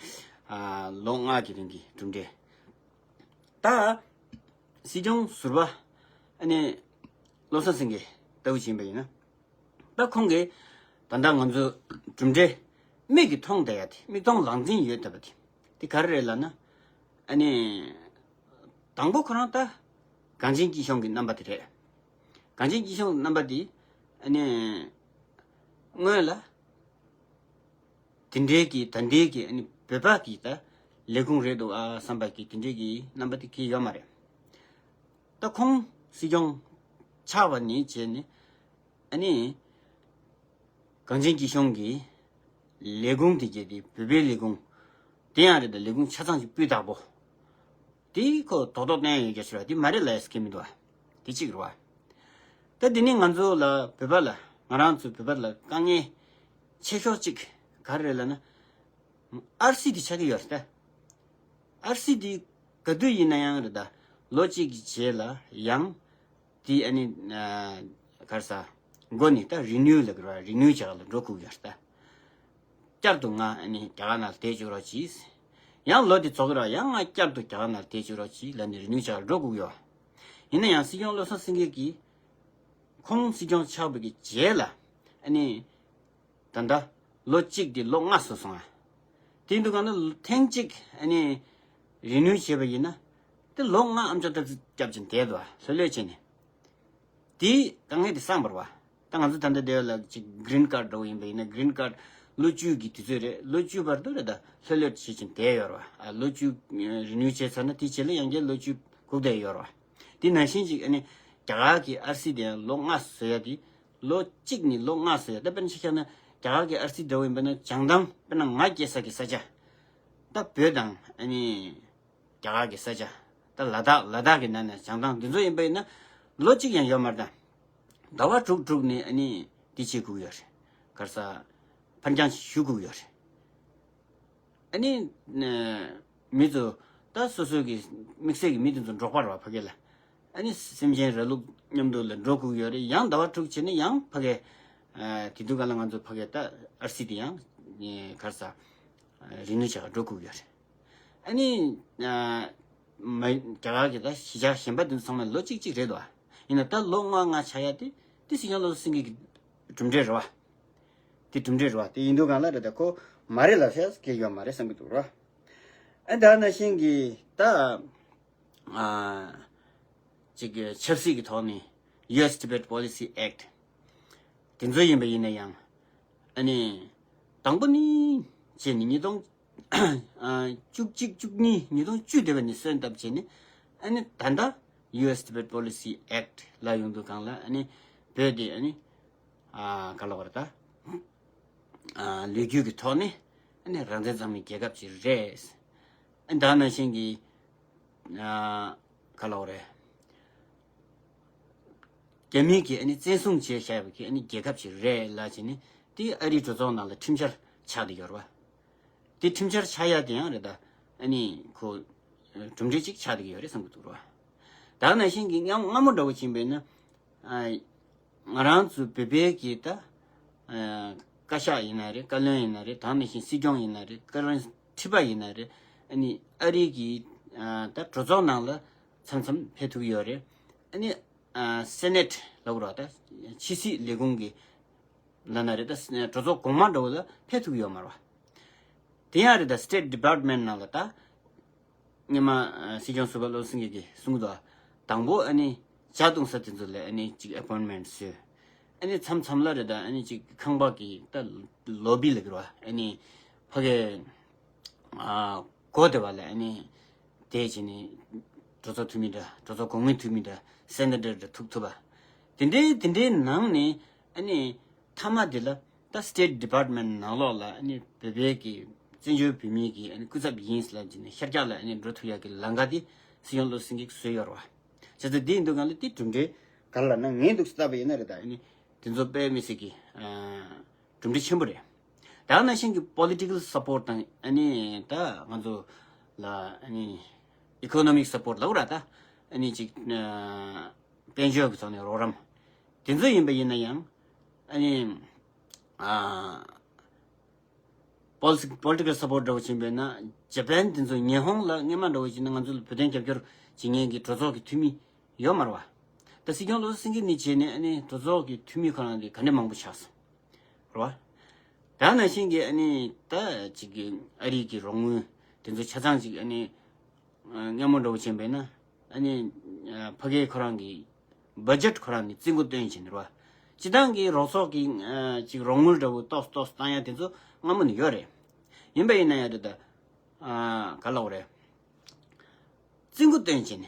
ལོ་ལྔ་གི་རིང་གི་གྲུབ་འབྲས། ད་སྲིད་སྐྱོང་ཟུར་པ་ཨ་ནི་བློ་བཟང་སེང་གེ་ལྟ་བུ་ཕྱིན་པ་ཡིན་ན། ད་ཁོང་གིས་ད་ལྟ་ང་ཚོ་གྲུབ་འབྲས་མིག་གིས་མཐོང་བསྡད་ཡ་དེ། མིག་མཐོང་ལག་འཛིན་ཡོད་བསྡད་པ་དེ། དེ་ག་རེ་རེད་ལབ་ན། ཨ་ནི་དང་པོ་ཁོ་རང་ད་གངས་ཅན་སྐྱིད་གཤོངས་ཀྱི་རྣམ་པ་དེ་རེད། གངས་ཅན་སྐྱིད་གཤོངས་རྣམ་པ་དེ་ཨ་ནི་སྔོན་ལ་དེ་འདྲའི་གི་ད་འདྲའི་གི་ཨ་ནི་བོད་པ་གི་ད་ལས་ཁུངས་རེད་འདུག་ཨ་བསམ་པ་གི་དེ་འདྲའི་གི་རྣམ་པ་དེ་གི་ཡོད་མ་རེད། ད་ཁོང་སྲིད་སྐྱོང་ཆགས་པ་ནས་བྱས་ནས་ཨ་ནི་གངས་ཅན་སྐྱིད་གཤོངས་ཀྱི་ལས་ཁུངས་དེ་གྱད་དེ་བོད་པའི་ལས་ཁུངས་དེ་ཡང་རེད། ད་ལས་ཁུངས་ཆ་ཚང་ཞིག་སྤུས་དག་པོ་དེ་ཁོ་རྡོག་རྡོག་བསྟན་ཡོད་རྒྱ་ཆེ་བ་དེ་མ་རེད་ལབ་ཡ་སྐད་མི་འདུག་ཨ། དེ་གཅིག་རེད་བ། ད་དེ་ནི་ང་ཚོ་ལ་བོད་པ་ལ་ང་རང་ཚོ་བོད་པ་ལ་དཀའ་ངལ་ཆེ་ཤོས་གཅིག་ག་རེ་རེད་ལབ་ན། ཨར་སི་དེ་ཆགས་ཀྱི་ཡོད་རེད་ད། ཨར་སི་དེ་ག་དུས་ཡིན་ན་ཡང་རེད་ད། ལོ་གཅིག་གི་རྗེས་ལ་ཡང་དེ་ཨ་ནི་ཨ་ག་རེ་ཟ། མགོ་ནས་ད་རི་ནིའུ་ལབ་ཀྱི་རེད་བ། རི་ནིའུ་བྱ་ག་ལ་འགྲོ་དགོས་ཀྱི་ཡོད་རེད་ད། བསྐྱར་དུ་ང་ཨ་ནི་རྒྱ་གར་ནང་ལ་བསྡད་བཅུག་རོགས་གྱིས། ཡང་ལོ་དེ་རྫོགས་ཀྱི་རེད་བ། ཡང་ང་བསྐྱར་དུ་རྒྱ་གར་ནང་ལ་བསྡད་བཅུག་རོགས་གྱིས་ལབ་ནས་རི་ནིའུ་བྱ་ག་ལ་འགྲོ་དགོས་ཀྱི་ཡོད། ཡིན་ན་ཡང་སྲིད་སྐྱོང་བློ་བཟང་སེང་གེ་གིས་ཁོང་སྲིད་སྐྱོང་ཆགས་པའི་གི་རྗེས་ལ་ཨ་ནི་ད་ལྟ་ལོ་གཅིག་དེ་ལོ་ལྔ་བཟོ་སོང་ཨ། དེ་འདུག་ག་ན་ཐེངས་གཅིག་ཨ་ནི་རི་ནིའུ་བྱས་པ་ཡིན་ན་དེ་ལོ་ལྔ་ཨམ་ཅོག་ལྟ་ཚུལ་རྒྱབ་ཅིང་བསྡད་འདུག་ཨ། ལྷོད་ལྷོད་བྱས་ནས། དེའི་དཀའ་ངལ་དེ་སངས་པ་རེད་བ། ད་ང་ཚོ་ད་ལྟ་བསྡད་ཡོད་ལ་ཅིག་གི་རིན་ཀར་འདྲ་བོ་ཡིན་པ་ཡིན་ན། གི་རིན་ཀར་ལོ་བཅུ་གི་དུས་ཚོད་རེད། ལོ་བཅུ་བར་དུ་རེད་ད་ལྷོད་ལྷོད་བྱེད་ཅིང་བསྡད་ཡོད་རེད་བ། ཨ་ལོ་བཅུ་རི་ནིའུ་བྱས་ཚར་ན་དེའི་རྗེས་ལ་ཡང་བསྐྱར་ལོ་བཅུ་སྒུག་བསྡད་ཡོད་རེད་བ། དེ་ནང་བཞིན་ཅིག་ཨ་ནི་རྒྱ་གར་གྱི་ཨར་སི་དེ་ཡང་ལོ་ལྔ་བཟོ་ཡ་དེ། ལོ་གཅིག་ནས་ལོ་ལྔ་བཟོ་ཡ། ད་དཔེར་ན་ཆ་བཞག་ན་རྒྱ་གར་གྱི་ཨར་སི་འདྲ་བོ་ཡིན་པ་ན་བྱང་ཐང་དཔེར་ན་ང་སྐྱེས་ས་གི་ས་ཆ། ད་བོད་དང་ཨ་ནི་རྒྱ་གར་གྱི་ས་ཆ། ད་ལ་དྭགས་ལ་དྭགས་ཀྱི་ནང་ནས་བྱང་ཐང་འདི་ཚོ་ཡིན་པ་ཡིན་ན་ལོ་གཅིག་ཡང་ཡོད་མ་རེད་ད། ཟླ་བ་དྲུག་དྲུག་ནས་ཨ་ནི་འདི་བྱེད་དགོས་ཡོད་རེད། ག་རེ་ཟ། ཕར་འགྱངས་ཞུ་དགོས་ཡོད་རེད། ཨ་ནི་ཨ་མི་ཚོ་ད་སོ་སོ་གི་དམིགས་བསལ་གྱི་མི་དེ་ཚོ་འབྲོག་པ་རེད་བ། ཕ་གི་ལ་ཨ་ནི་སེམས་ཅན་ར་ལུག་མཉམ་དུ་ལ་འགྲོ་དགོས་ཡོད་རེད། ཡང་ཟླ་བ་དྲུག་བྱས་ནས་ཡང་ཕ་གི་ཨ་དེ་དུས་ག་ལ་ང་ཚོ་ཕ་གི་ད་ཨར་སི་དེ་ཡང་ག་རེ་ཟ། རི་ནིའུ་བྱ་ག་འགྲོ་དགོས་ཡོད་རེད། ཨ་ནི་ཨ་མ་རྒྱ་གར་གྱི་ད་གཞིས་ཆགས་གཞན་པ་དེ་ཚོ་ཚང་མ་ལོ་གཅིག་གཅིག་རེད་དོ། ཡིན་ན་ད་ལོ་ལྔ་ལྔ་ཆགས་ཡ་དེ་དེ་སྲིད་སྐྱོང་བློ་བཟང་སེང་གེ་གི་གྲུབ་འབྲས་རེད་བ། དེ་གྲུབ་འབྲས་རེད་བ། དེ་ཡིན་དུས་གང་ལ་རེད་ད་ཁོ་མ་རེད་ལབ་ཤེས་ཀྱི་ཡོད་མ་རེད་བསམ་གྱི་འདུག་ར། ཨ་ད་ནང་བཞིན་གྱི་ད་ཨ་ཅིག་གི་ཆབ་སྲིད་ཀྱི་ཐོག་ནས་ཡུ་ཨེས་ཊི་བེཊ་པོ་ལི་སི་ཨེཀྚ་དེ་ཚོ་ཡིན་པ་ཡིན་ན་ཡང་ཨ་ནི་དང་པོ་ནས་བྱས་ནས་ཉིས་སྟོང་ཨ་བཅུ་གཅིག་བཅུ་གཉིས་ཉིས་སྟོང་བཅུ་དེ་བ་ནས་སོན་བཏབ་བྱས་ནས་ཨ་ནི་ད་ལྟ་ཡུ་ཨེས་ཊི་བེཊ་པོ་ལི་སི་ཨེཀྚ་ལ་ཡོང་དུས་གང་ལ་ཨ་ནི་བོད་དེ་ཨ་ནི་ཨ་ག་ལ་བར་ད་ཨ་ལོ་རྒྱུས་ཀྱི་ཐོག་ནས་ཨ་ནི་རང་བཙན་གཙང་མའི་རྒྱལ་ཁབ་ཅིག་རེད། ཨ་ད་ནང་བཞིན་གྱི་ཨ་ག་ལ་བར་རྒྱ་མི་གིས་ཨ་ནི་བཙན་བཟུང་བྱས་བཞག་པའི་གི་ཨ་ནི་རྒྱལ་ཁབ་ཅིག་རེད་ལབ་བྱས་ནས་དེ་ཨ་རིའི་གྲོས་ཚོགས་ནང་ལ་ཁྲིམས་འཆར་ཆགས་བསྡད་ཡོད་རེད་བ། དེ་ཁྲིམས་འཆར་ཆགས་ཡ་དེ་ཡང་རེད་ད། ཨ་ནི་ཁོ་གྲུབ་འབྲས་ཅིག་ཆགས་བསྡད་ཡོད་རེད་བསམ་གྱི་འདུག་ར། ད་ནང་བཞིན་གྱི་སྔ་སྔ་མོ་འདྲ་བོ་ཕྱིན་པས་ན། ཨ་ང་རང་ཚོ་བོད་པའི་གི་ད་ཨ་བཀའ་ཤག་ཡིན་ན་རེད། བཀའ་བློན་ཡིན་ན་རེད། ད་ནང་བཞིན་སྲིད་སྐྱོང་ཡིན་ན་རེད། བཀའ་བློན་ཁྲི་པ་ཡིན་ན་རེད། ཨ་ནི་ཨ་རི་གི་ཨ་ད་གྲོས་ཚོགས་ནང་ལ་མཚམས་མཚམས་ཕེབས་ཐུབ་ཡོད་རེད། ཨ་ནི་ཨ་སེ་ནེཊ་ལབ་རོགས་ད་ཕྱི་སྲིད་ལས་ཁུངས་ཀྱི་ལབ་ན་རེད། ད་གྲོས་ཚོགས་གོང་མ་འདྲ་བོ་ལ་ཕེབས་ཐུབ་ཡོད་མ་རེད་བ། དེ་ཡང་རེད། ད་སི་ཊེཊ་ཌི་པཱར་ཊི་མེན་ཊི་ནང་ལ་ད་སྔོན་མ་ཨ་སྲིད་སྐྱོང་ཟུར་པ་བློ་བཟང་སེང་གེ་གིས་གསུངས་འདུག་དང་པོ་ཨ་ནི་ཇ་བཏུང་ས་དེ་ཚོ་ལ་ཨ་ནི་ཅིག་ཨེ་པོའིན་མེན་ཊི་བཟོས། ཨ་ནི་མཚམས་མཚམས་ལ་རེད། ད་ཨ་ནི་ཅིག་ཁང་པ་གི་ད་ལོ་བི་ལབ་ཀྱི་རེད་བ། ཨ་ནི་ཕ་གི་ཨ་སྒོ་དེ་བ་ལ་ཨ་ནི་དེ་བྱས་ནས་གྲོས་ཚོགས་འཐུས་མི་འདྲ། གྲོས་ཚོགས་གོང་མའི་འཐུས་མི་འདྲ། སེ་ནེ་ཊར་འདྲ་ཐུག་ཐུབ་པ། དེ་འདྲའི་དེ་འདྲའི་ནང་ནས་ཨ་ནི་མཐའ་མ་དེ་ལ་ད་སི་ཊེཊ་ཌི་པཱར་ཊི་མེན་ཊི་ནང་ལོགས་ལ་ཨ་ནི་བོད་པའི་གི་བཙན་བྱོལ་བོད་མིའི་གི་ཨ་ནི་སྐུ་ཚབ་ཡིན་ལབ་བྱས་ནས་ཤར་རྒྱག་ལ་ཨ་ནི་འགྲོ་ཐུབ་ཡག་གི་ལམ་ཁ་དེ་སྲིད་སྐྱོང་བློ་བཟང་སེང་གེས་བཟོས་ཡོད་རེད་བ། བྱས་ཙང་དེ་ཡིན་དུས་གང་ལ་དེ་གྲུབ་འབྲས་ག་རེ་ལབ་ན་ངས་འདུག་སེ་བལྟས་པ་ཡིན་ན་རེད། ད་ཨ་ནི་དེ་ཚོ་དཔེ་མི་སྲིད་ཀྱི་ཨ་གྲུབ་འབྲས་ཆེན་པོ་རེད། ད་ག་ནང་བཞིན་གྱི་པོ་ལི་ཊི་ཀལ་སཔོར་ཊི་དང་ཨ་ནི་ད་ང་ཚོ་ལ་ཨ་ནི་ཨི་ཀོ་ནོ་མིག་སཔོར་ཊི་ལབ་ར། ད་ཨ་ནི་ཅིག་ཨ་དཔལ་འབྱོར་གྱི་ཐོག་ནས་རོགས་རམ་དེ་ཚོ་ཡིན་པ་ཡིན་ན་ཡང་ཨ་ནི་ཨ་ པོ་ལི་སི་པོ་ལི་ཊི་ཀལ་སཔོར་ཊི་འདྲ་བོ་བྱས་པས་ན་ཇ་པན་དེ་ཚོ་ཉི་ཧོང་ལ་སྔོན་མ་འདྲ་བོ་བྱས་ན་ང་ཚོ་ལ་བོད་དོན་རྒྱབ་སྐྱོར་བྱེད་མཁན་གྱི་གྲོས་ཚོགས་ཀྱི་འཐུས་མི་ཡོད་མ་རེད་བ། ད་སྲིད་སྐྱོང་བློ་བཟང་སེང་གེ་ནས་བྱས་ནས་ཨ་ནི་གྲོས་ཚོགས་ཀྱི་འཐུས་མི་ཁོ་རང་དེ་ག་འདྲ་མང་པོ་ཆགས་སོང་རེད་བ། ད་ནང་བཞིན་གྱི་ཨ་ནི་ད་ཅིག་གི་ཨ་རི་གི་རོགས་དངུལ་དེ་ཚོ་ཆ་ཚང་ཅིག་ཨ་ནི་སྔ་མོ་འདྲ་བོ་བྱས་པས་ན་ཨ་ནི་ཕ་གིའི་ཁོ་རང་གི་བ་ཇེཊ་ཁོ་རང་ནས་རྩིས་འགོ་བཏོན་བྱས་ནས་རེད་བ། སྤྱི་བཏང་གི་རོགས་ཚོགས་ཀྱི་ཅིག་རོགས་དངུལ་འདྲ་བོ་ཏོག་ཙམ་ཏོག་ཙམ་བཏང་ཡ་དེ་ཚོ་སྔ་མོ་ནས་ཡོད་རེད། ཡིན་པ་ཡིན་ན་ཡང་རེད་ད། ག་ལབ་དགོས་རེད། རྩིས་འགོ་བཏོན་བྱས་ནས།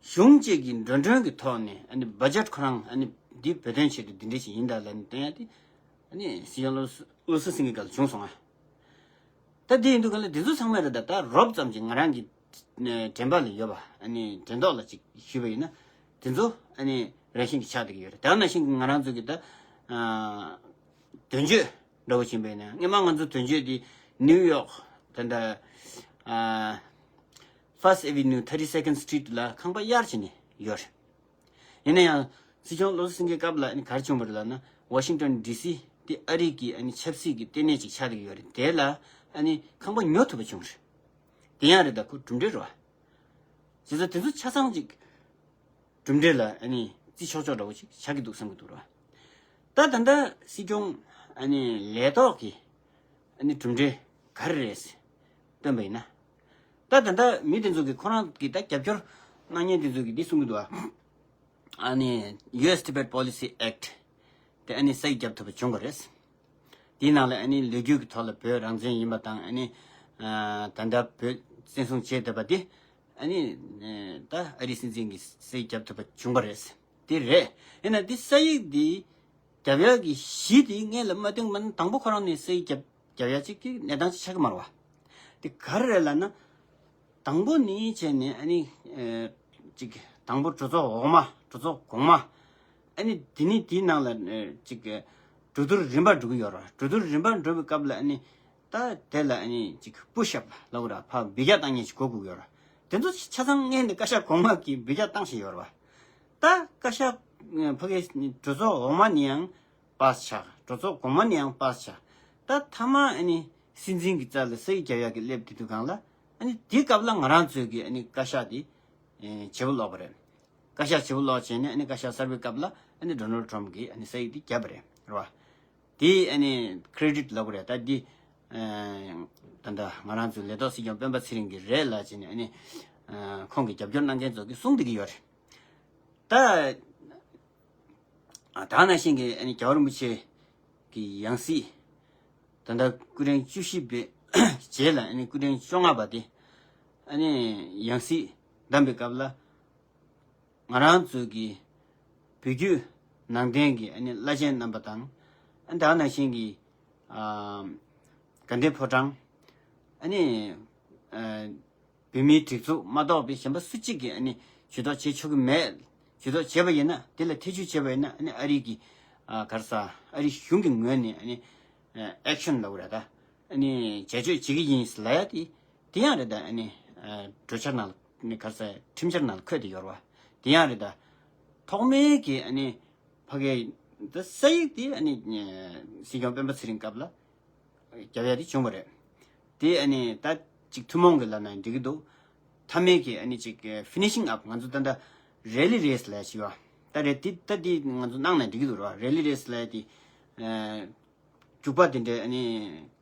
གཞུང་གཅིག་གི་འགྲོ་གྲོན་གྱི་ཐོག་ནས་ཨ་ནི་བ་ཇེཊ་ཁོ་རང་ཨ་ནི་འདི་བོད་དོན་ཆེད་དུ་འདི་འདྲ་ཞིག་ཡིན་ད་ལབ་ནས་བཏོན་ཡ་དེ་ཨ་ནི་སྲིད་སྐྱོང་བློ་བཟང་སེང་གེ་སྐབས་ལ་བྱུང་སོང་ང་། ད་འདི་ཡིན་དུས་ག་ལ་འདི་ཚོ་ཚང་མ་རེད་ད། ད་རོབ་ཙམ་གྱིས་ང་རང་གི་དྲན་པ་ལ་ཡོད་པ་ཨ་ནི་དྲན་ཐོག་ལ་ཅིག་ཞུས་པ་ཡིན་ན་དེ་ཚོ་ཨ་ནི་རང་བཞིན་གྱིས་ཆགས་བསྡད་ཀྱི་ཡོད་རེད། ད་ནང་བཞིན་གྱི་ང་རང་ཚོ་གི་ད་དོན་གཅོད་འདྲ་བོ་ཕྱིན་པས་ན་སྔོན་མ་ང་ཚོ་དོན་གཅོད་དེ་ནིའུ་ཡོག་ད་ལྟ་First Avenue Thirty Second Street ལ་ཁང་པ་གཡར་བྱས་ནས་ཡོད་རེད། ཡིན་ན་ཡང་སྲིད་སྐྱོང་བློ་བཟང་སེང་གེའི་སྐབས་ལ་ཨ་ནི་ག་རེ་བྱུང་བ་རེད་ལབ་ན་ཝ་ཤིང་ཊོན་ཌི་སི་དེ་ཨ་རི་གི་ཨ་ནི་ཆབ་སྲིད་ཀྱི་ལྟེ་གནས་ཅིག་ཆགས་བསྡད་ཀྱི་ཡོད་རེད། དེ་ལ་ཨ་ནི་ཁང་པ་ཉོ་ཐུབ་པ་བྱུང་རེད། དེ་ཡང་རེད་ད་ཁོ་གྲུབ་འབྲས་རེད་བ། བྱས་ཙང་དེ་ཚོ་ཆ་ཚང་ཅིག་གྲུབ་འབྲས་ལ་ཨ་ནི་བརྩི་ཆོག་ཆོག་འདྲ་བོ་ཅིག་ཆགས་ཀྱི་འདུག་བསམ་གྱི་འདུག་ར། ད་ད་ལྟ་སྲིད་སྐྱོང་ཨ་ནི་ལས་ཐོག་གི་ཨ་ནི་གྲུབ་འབྲས་ག་རེ་རེད་སྟོན་པ་ཡིན་ན། ད་ད་ལྟ་མི་དེ་ཚོ་གི་ཁོ་རང་གི་ད་རྒྱབ་སྐྱོར་གནང་མཁན་དེ་ཚོ་གི་འདི་གསུང་གི་འདུག་ཨ། ཨ་ནི་ཡུ་ཨེས་Tibet Policy Act དེ་ཨ་ནི་སའིན་རྒྱབ་ཐུབ་པ་བྱུང་བ་རེད། དེའི་ནང་ལ་ཨ་ནི་ལོ་རྒྱུས་ཀྱི་ཐོག་ལ་བོད་རང་བཙན་ཡིན་པ་དང་ཨ་ནི་ད་ལྟ་བོད་བཙན་བཟུང་བྱས་བསྡད་པ་དེ་ཨ་ནི་ད་ཨ་རིའི་སྲིད་འཛིན་གྱིས་སའིན་རྒྱབ་ཐུབ་པ་བྱུང་བ་རེད། དེ་རེད། ཡིན་ན་དེ་ས་ཡིག་དེ་རྒྱབ་ཡག་གི་གཞི་དེ་སྔོན་ལ་མ་བཏོན་པ་ན་དང་པོ་ཁོ་རང་ནས་ས་ཡིག་རྒྱབ་རྒྱབ་ཡག་ཅིག་གི་གནས་སྟངས་ཅིག་ཆགས་ཀྱི་མ་རེད་བ། དེ་ག་རེ་རེད་ལབ་ན། དང་པོ་ནས་བྱས་ནས་ཨ་ནི་ཅིག་དང་པོ་གྲོས་ཚོགས་འོག་མ་གྲོས་ཚོགས་གོང་མ་ཨ་ནི་དེ་ནས་དེའི་ནང་ལ་ཅིག་གྲོས་བསྡུར་རིམ་པ་འགྲོ་གི་ཡོད་རེད། གྲོས་བསྡུར་རིམ་པ་འགྲོ་བའི་སྐབས་ལ་ཨ་ནི་ད་དེ་ལ་ཨ་ནི་ཅིག་པུ་ཤ་ཨབ་ལབ་དགོས་རེད། ཕར་འབུད་རྒྱག་བཏང་མཁན་ཞིག་དགོས་དགོས་ཡོད་རེད། དེ་ཚོ་ཆ་ཚང་སྔོན་ནས་བཀའ་ཤག་གོང་མ་གིས་འབུད་རྒྱག་བཏང་བཞིན་ཡོད་རེད་བ། ད་བཀའ་ཤག་ཕ་གིའི་གྲོས་ཚོགས་འོག་མ་ནས་ཡང་པཱ་སི་ཆགས། གྲོས་ཚོགས་གོང་མ་ནས་ཡང་པཱ་སི་ཆགས། ད་མཐའ་མ་ཨ་ནི་སྲིད་འཛིན་གྱི་རྩ་ལ་ས་ཡིག་རྒྱབ་ཡག་གི་སླེབས་དེ་དུས་སྒང་ལ་ཨ་ནི་དེའི་སྐབས་ལ་ང་རང་ཚོས་ཀྱི་ཨ་ནི་བཀའ་ཤག་དེ་བརྗེ་པོ་སློག་པ་རེད། བཀའ་ཤག་བརྗེ་པོ་སློག་བྱས་ནས་ཨ་ནི་བཀའ་ཤག་གསར་པའི་སྐབས་ལ་ཨ་ནི་ཌོ་ནལ་ཊམ་གྱིས་ཨ་ནི་ས་ཡིག་དེ་བརྒྱབ་པ་རེད། རེད་བ། དེ་ཨ་ནི་ཀི་རེ་ཌིཊ་ལབ་དགོས་རེད། ད་འདི་ད་ལྟ་ང་རང་ཚོའི་ལས་ཐོག་སྲིད་སྐྱོང་སྤེན་པ་ཚེ་རིང་གི་རེད་ལབ་བྱས་ནས་ཨ་ནི་ཁོང་གི་རྒྱབ་སྐྱོར་གནང་མཁན་ཚོ་གིས་གསུངས་བསྡད་ཀྱི་ཡོད་རེད། ད་ད་ནང་བཞིན་གྱི་ཨ་ནི་རྒྱལ་བ་རིན་པོ་ཆེ་གི་ཡང་སྲིད་ད་ལྟ་སྐུ་ཕྲེང་བཅུ་བཞི་པའི་རྗེས་ལ་ཨ་ནི་སྐུ་ཕྲེང་བཅོ་ལྔ་པ་དེ་ཨ་ནི་ཡང་སྲིད་བདམས་པའི་སྐབས་ལ། ང་རང་ཚོའི་གི་བོད་བརྒྱུད་ནང་བསྟན་གྱི་ཨ་ནི་བླ་ཆེན་རྣམ་པ་དང་། ཨ་ནི་ད་ག་ནང་བཞིན་གྱི་ཨ་དགའ་ལྡན་ཕོ་བྲང་། ཨ་ནི་ཨ་བོད་མིའི་སྒྲིག་འཛུགས་མ་གཏོགས་པའི་གཞན་པ་སུ་གཅིག་གིས་ཨ་ནི་ཇུས་གཏོགས་བྱེད་ཆོག་གི་མེད། ཇུས་གཏོགས་བྱས་པ་ཡིན་ན་དེ་ལ་ཐེ་བྱུས་བྱས་པ་ཡིན་ན་ཨ་ནི་ཨ་རི་གི་ཨ་ག་རེ་ཟ་ཨ་རི་གཞུང་གི་ངོས་ནས་ཨ་ནི་ཨེག་ཤན་ལབ་དགོས་རེད་ད། ཨ་ནི་བྱ་སྤྱོད་བྱེད་ཀྱི་ཡིན་ལབ་ཡ་དེ། དེ་ཡང་རེད་ད། ཨ་ནི་ཨ་གྲོས་འཆར་ནང་ལ་ནི་ག་རེ་ཟ་ཁྲིམས་འཆར་ནང་ལ་འཁོད་དེ་ཡོད་རེད་བ། དེ་ཡང་རེད་ད། ཐོག་མའི་གི་ཨ་ནི་ཕ་གིའི་ད་ས་ཡིག་དེ་ཨ་ནི་སྲིད་སྐྱོང་སྤེན་པ་ཚེ་རིང་སྐབས་ལ་རྒྱབ་ཡ་དེ་བྱུང་བ་རེད། དེ་ཨ་ནི་ད་ཅིག་ཐུན་མོང་གི་ལབ་ན་འགྲིག་གི་འདུག་མཐའ་མའི་གི་ཨ་ནི་ཅིག་ཕི་ནི་ཤིང་ཨབ་ང་ཚོ་ད་ད་རེ་ལི་རེས་ལབ་ཡ་ཞིག་ཡོད། ད་རེད་དེ་ད་དེ་ང་ཚོ་གནང་ན་འགྲིག་གི་འདུག་རེད་བ། རེ་ལི་རེས་ལབ་ཡ་དེ་ཨ། རྒྱུག་པ་དེ་འདྲའི་ཨ་ནི་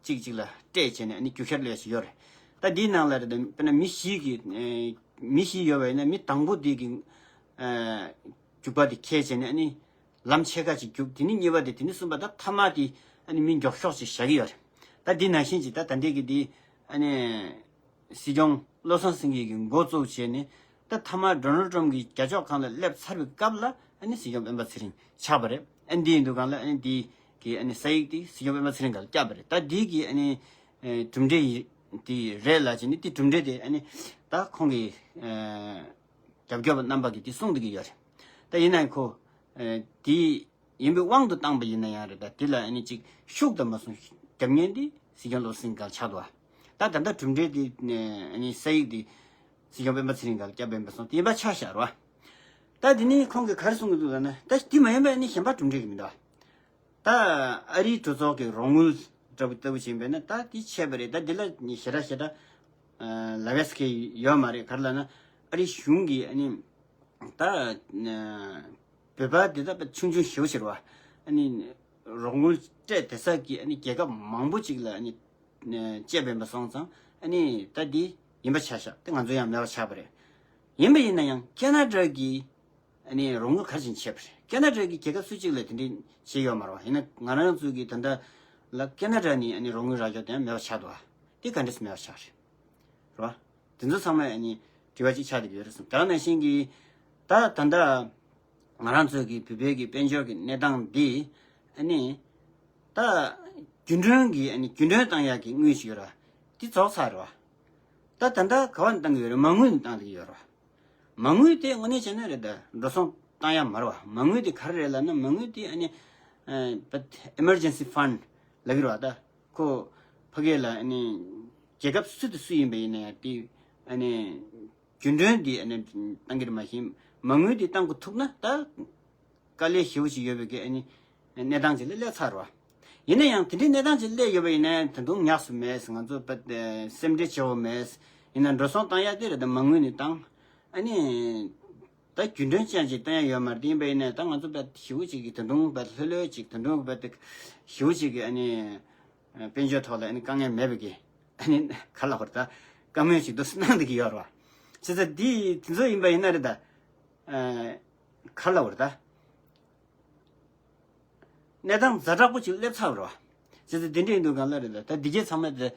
གཅིག་གཅིག་ལ་སྤྲད་བྱས་ནས་ཨ་ནི་རྒྱུག་ཤར་ལས་ཤིག་ཡོད་རེད། ད་འདིའི་ནང་ལ་རེད་ད་དཔེར་ན་མི་བཞི་གི་ཨ་མི་བཞི་ཡོད་པ་ཡིན་ན་མི་དང་པོ་དེ་གི་ཨ་རྒྱུག་པ་དེ་འཁྱེར་བྱས་ནས་ཨ་ནི་ལམ་ཕྱེད་ཀ་ཅིག་རྒྱུག་དེ་ནི་གཉིས་པ་དེ་དེ་ནི་གསུམ་པ་ད་མཐའ་མ་དེ་ཨ་ནི་མི་མགྱོགས་ཤོས་ཅིག་བཞག་གི་ཡོད་རེད། ད་འདི་ནང་བཞིན་ཅིག་ད་ད་འདི་གི་དེ་ཨ་ནི། སྲིད་སྐྱོང་བློ་བཟང་སེང་གེ་གིས་འགོ་བཙུགས་བྱས་ནས་ད་མཐའ་མ་ཌོ་ནལ་ཊམ་གྱི་རྒྱ་ཕྱོགས་སྒང་ལ་སླེབས་ཚར་བའི་སྐབས་ལ་ཨ་ནི་སྲིད་སྐྱོང་སྤེན་པ་ཚེ་རིང་ཆགས་པ་རེད། ཨ་ནི་འདི་ཡིན་དུས་སྒང་ལ་ཨ་ནི་འདི་གི་ཨ་ནི་ས་ཡིག་དེ་སྲིད་སྐྱོང་སྤེན་པ་ཚེ་རིང་སྒང་ལ་བསྐྱབས་པ་རེད། ད་འདི་གི་ཨ་ནི་ཨེ་གྲུབ་འབྲས་ཡི་དེ་རེད་ལབ་བྱས་ནས་དེ་གྲུབ་འབྲས་དེ་ཨ་ནི་ད་ཁོང་གི་ཨེ་རྒྱབ་སྐྱོར་བ་རྣམ་པ་གིས་དེ་གསུངས་བསྡད་ཀྱི་ཡོད་རེད། ད་ཡིན་ནའང་ཁོ་ཨེ་དེ། ཡིན་པའི་དབང་དུ་བཏང་པ་ཡིན་ན་ཡང་རེད་ད། དེ་ལ་ཨ་ནི་ཅིག་ཤུགས་དང་མ་སོང་རྒྱབ་མཁན་དེ་སྲིད་སྐྱོང་བློ་བཟང་སེང་གེ་ཆགས་འདུག་ད་ད་ལྟ་གྲུབ་འབྲས་དེ་ཨ་ནི་ས་ཡིག་དེ་སྲིད་སྐྱོང་སྤེན་པ་ཚེ་རིང་སྒང་བསྐྱབས་པ་ཡིན་པ་སོང་དེ་ཡིན་པ་ཆགས་བཞག་རོ། ད་དེ་ནི་ཁོང་གིས་ག་རེ་གསུང་གི་འདུག་ལབ་ན་ད་དེ་མ་ཡིན་པ་ཨ་ནི་གཞན་པ་གྲུབ་འབྲས་གི་མི་འདུག་ད་ཨ་རིའི་གྲོས་ཚོགས་ཀྱི་རོགས་དངུལ་ཌོ་ནལ་ འདྲ་པོ་ལྟ་བུ་བྱས་པས་ན་ད་འདི་ཆད་པ་རེད། ད་འདི་ལ་ཞེ་དྲག་ཞེ་དྲག་ལབ་ཡས་ཀྱི་ཡོད་མ་རེད། ག་རེ་ལབ་ན་ཨ་རི་གཞུང་གིས་ཨ་ནི་ད་བོད་པ་འདི་ད་ཆུང་ཆུང་ཞེ་པོ་ཅིག་རེད་བ། ཨ་ནི་རོགས་དངུལ་སྤྲད་བསྡད་ས་གི་ཨ་ནི་རྒྱལ་ཁབ་མང་པོ་ཅིག་ལ་ཨ་ནི་སྤྲད་པ་ཡིན་པ་སོང་ཙང་ཨ་ནི་ད་འདི་ཡིན་པ་ཆ་བཞག་དེ་ང་ཚོ་ཡང་མེད་པ་ཆགས་པ་རེད། ཡིན་པ་ཡིན་ན་ཡང་ཁེ་ན་ཌ་གི་ཨ་ནི་རོགས་དངུལ་ག་རེ་བྱས་ནས་བྱས་པ་རེད། ཁེ་ན་ཌ་གི་རྒྱལ་ཁབ་སུ་གཅིག་ལ་དེ་འདྲའི་བྱས་ཡོད་མ་རེད་བ། ཡིན་ན་ང་རང་ཚོ་གི་ད་ལྟ་ལ་ཁེ་ན་ཌ་ནས་ཨ་ནི་རོགས་དངུལ་རག་རྒྱུ་དེ་ཡང་མེད་པ་ཆགས་འདུག་བ། དེ་ག་འདྲས་མེད་པ་ཆགས་རེད། རེད་བ། དེ་ཚོ་ཚང་མ་ཨ་ནི་དྲི་བ་གཅིག་ཆགས་བསྡད་ཀྱི་ཡོད་རེད་བསམ། དེ་ནང་བཞིན་གྱི་ད་ད་ལྟ་ང་རང་ཚོ་གི་བོད་པའི་གི་དཔལ་འབྱོར་གྱི་གནས་སྟངས་འདི་ཨ་ནི་ད་རྒྱུན་གྲོན་གྱི་ཨ་ནི་རྒྱུན་གྲོན་བཏང་ཡག་གི་དངུལ་ཞིག་ཡོད་ར། འདི་རྫོགས་ཚར་རེད་བ། ད་ད་ལྟ་ག་བ་ནས་བཏང་གི་ཡོད་རེད། མ་དངུལ་ནས་བཏང་བསྡད་ཀྱི་ཡོད་རེད་བ། མ་དངུལ་དེ་དངོས་གནས་བྱས་ན་རེད་ད་འགྲོ་སོང་བཏང་ཡག་མ་རེད་བ། མ་དངུལ་དེ་ག་རེ་རེད་ལབ་ན་མ་དངུལ་དེ་ཨ་ནི་ཨ་but emergency fund ལབ་ཀྱི་རེད་བ། ད་ཁོ་ཕ་གི་ལ་ཨ་ནི་རྒྱལ་ཁབ་སུ་དང་སུ་ཡིན་པ་ཡིན་ན་ཡང་དེ་ཨ་ནི་རྒྱུན་གྲོན་དེ་ཨ་ནི་བཏང་གི་རེད། མ་གཞི་མ་དངུལ་དེ་བཏང་དགོས་ཐུག་ན་ད་དཀའ་ལས་ཞེ་པོ་ཞིག་ཡོད་པའི་གི་ཨ་ནི་གནས་སྟངས་ཅིག་ལ་སླེབས་ཚར་བ། ཡིན་ན་ཡང་དེ་འདྲའི་གནས་སྟངས་ཅིག་སླེབས་ཡོད་པ་ཡིན་ན་ད་དུང་ཉག་སུ་མེད། ང་ཚོ་པ་སེམས་ཁྲལ་བྱེད་འོ་མེད། ཡིན་ན་འགྲོ་སོང་བཏང་ཡག་དེ་རེད་ད་མ་དངུལ་ནས་བཏང་། ཨ་ནི་ད་རྒྱུན་གྲོན་ཅན་ཅིག་བཏང་ཡག་ཡོད་མ་རེད། ཡིན་པ་ཡིན་ན་ད་ང་ཚོ་པ་ཞེ་པོ་ཅིག་གི་ད་དུང་པ་ལྷོད་ལྷོད་ཅིག་ད་དུང་པ་ཞེ་པོ་ཅིག་གི་ཨ་ནི་དཔལ་འབྱོར་ཐོག་ལ་ཨ་ནི་དཀའ་ངལ་མེད་པའི་གི་ཨ་ནི་ག་ལབ་དགོས་རེད་ད། བཀའ་མོལ་ཞིག་འདུག་སེ་གནང་བསྡད་ཀྱི་ཡོད་རེད་བ། བྱས་ཙང་འདི་དེ་ཚོ་ཡིན་པ་ཡིན་ན་རེད་ད། ག་ལབ་དགོས་རེད་ད། གནས་སྟངས་ཛ་དྲག་པོ་ཅིག་སླེབས་ཚར་བ་རེད་བ། བྱས་ཙང་འདི་འདྲ་ཡིན་དུས་གང་ལ་རེད་ད། ད་འདི་གའི་ཚང་མ་དེ་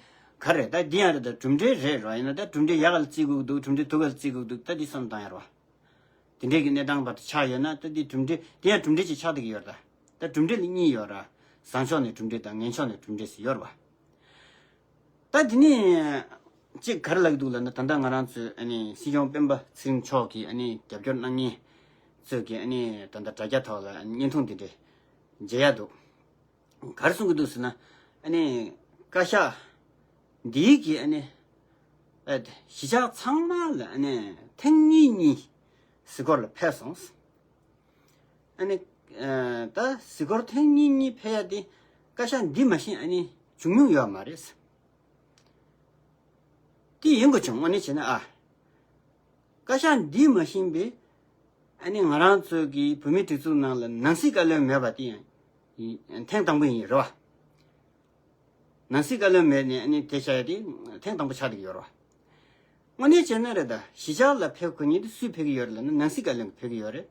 ག་རེད་ད། འདི་ཡང་རེད་ད་གྲུབ་འབྲས་རེད་རེད་བ། ཡིན་ན་ད་གྲུབ་འབྲས་ཡག་ག་ལ་བརྩི་དགོས་ཀྱི་འདུག་གྲུབ་འབྲས་སྡུག་ག་ལ་བརྩི་དགོས་ཀྱི་འདུག་ད་འདི་བསམ་བཏང་ཡ་རེད་བ། དེ་འདྲས་ཀྱི་གནས་སྟངས་བར་དུ་ཆགས་ཡོད་ན་ད་འདི་གྲུབ་འབྲས་དེ་ཡང་གྲུབ་འབྲས་ཅིག་ཆགས་བསྡད་ཀྱི་ཡོད་རེད་ད། ད་གྲུབ་འབྲས་ལ་གཉིས་ཡོད་ར། བཟང་ཕྱོགས་ནས་གྲུབ་འབྲས་དང་ངན་ཕྱོགས་ནས་གྲུབ་འབྲས་ཟེར་ཡོད་རེད་བ། ད་དེ་ནས་གཅིག་ག་རེ་ལབ་ཀྱི་འདུག་ལབ་ན། ད་ལྟ་ང་རང་ཚོའི་ཨ་ནི་སྲིད་སྐྱོང་སྤེན་པ་ཚེ་རིང་མཆོག་གིས་ཨ་ནི་རྒྱབ་སྐྱོར་གནང་མཁན་ཚོས་ཀྱི་ཨ་ནི་ད་ལྟ་དྲ་རྒྱ་ཐོག་ལ་བརྙན་ཐུང་འདི་འདྲ་མཇལ་ཡག་འདུག་ག་རེ་གསུང་གི་འདུག་ཟེར་ན། ཨ་ནི་བཀའ་ཤག་འདིའི་གི་ཨ་ནི་ཨ་གཞིས་ཆགས་ཚང་མ་ལ་ཨ་ནི་ཐེངས་གཉིས་གཉིས་གཟིགས་སྐོར་ལ་ཕེབས་སོང་། ཨ་ནི་ཨ་ད་གཟིགས་སྐོར་ཐེངས་གཉིས་གཉིས་ཕེབས་ཡ་དེ་བཀའ་ཤག་འདི་མ་གཞི་ཨ་ནི་བྱུང་མྱོང་ཡོད་མ་རེད། དེ་ཡིན་དགོས་བྱུང་། དངོས་གནས་བྱས་ན་ཨ། བཀའ་ཤག་འདི་མ་གཞི་པའི་ཨ་ནི་ང་རང་ཚོ་གི་བོད་མིའི་སྒྲིག་འཛུགས་ནང་ལ་ནང་སྲིད་བཀའ་བློན་མེད་པ་དེ་ཡང་ཐེངས་དང་པོ་ཡིན་རེད་བ། ནང་སྲིད་བཀའ་བློན་མེད་ནས་ཨ་ནི་དེ་བྱ་ཡ་དེ་ཐེངས་དང་པོ་ཆགས་བསྡད་ཀྱི་ཡོད་རེད་བ། དངོས་གནས་བྱས་ན་རེད་ད། གཞིས་ཆགས་ལ་ཕེབས་དགོས་མཁན་དེ་སུས་ཕེབས་ཀྱི་ཡོད་རེད་ལབ་ན་ནང་སྲིད་བཀའ་བློན་གྱིས་ཕེབས་ཀྱི་ཡོད་རེད།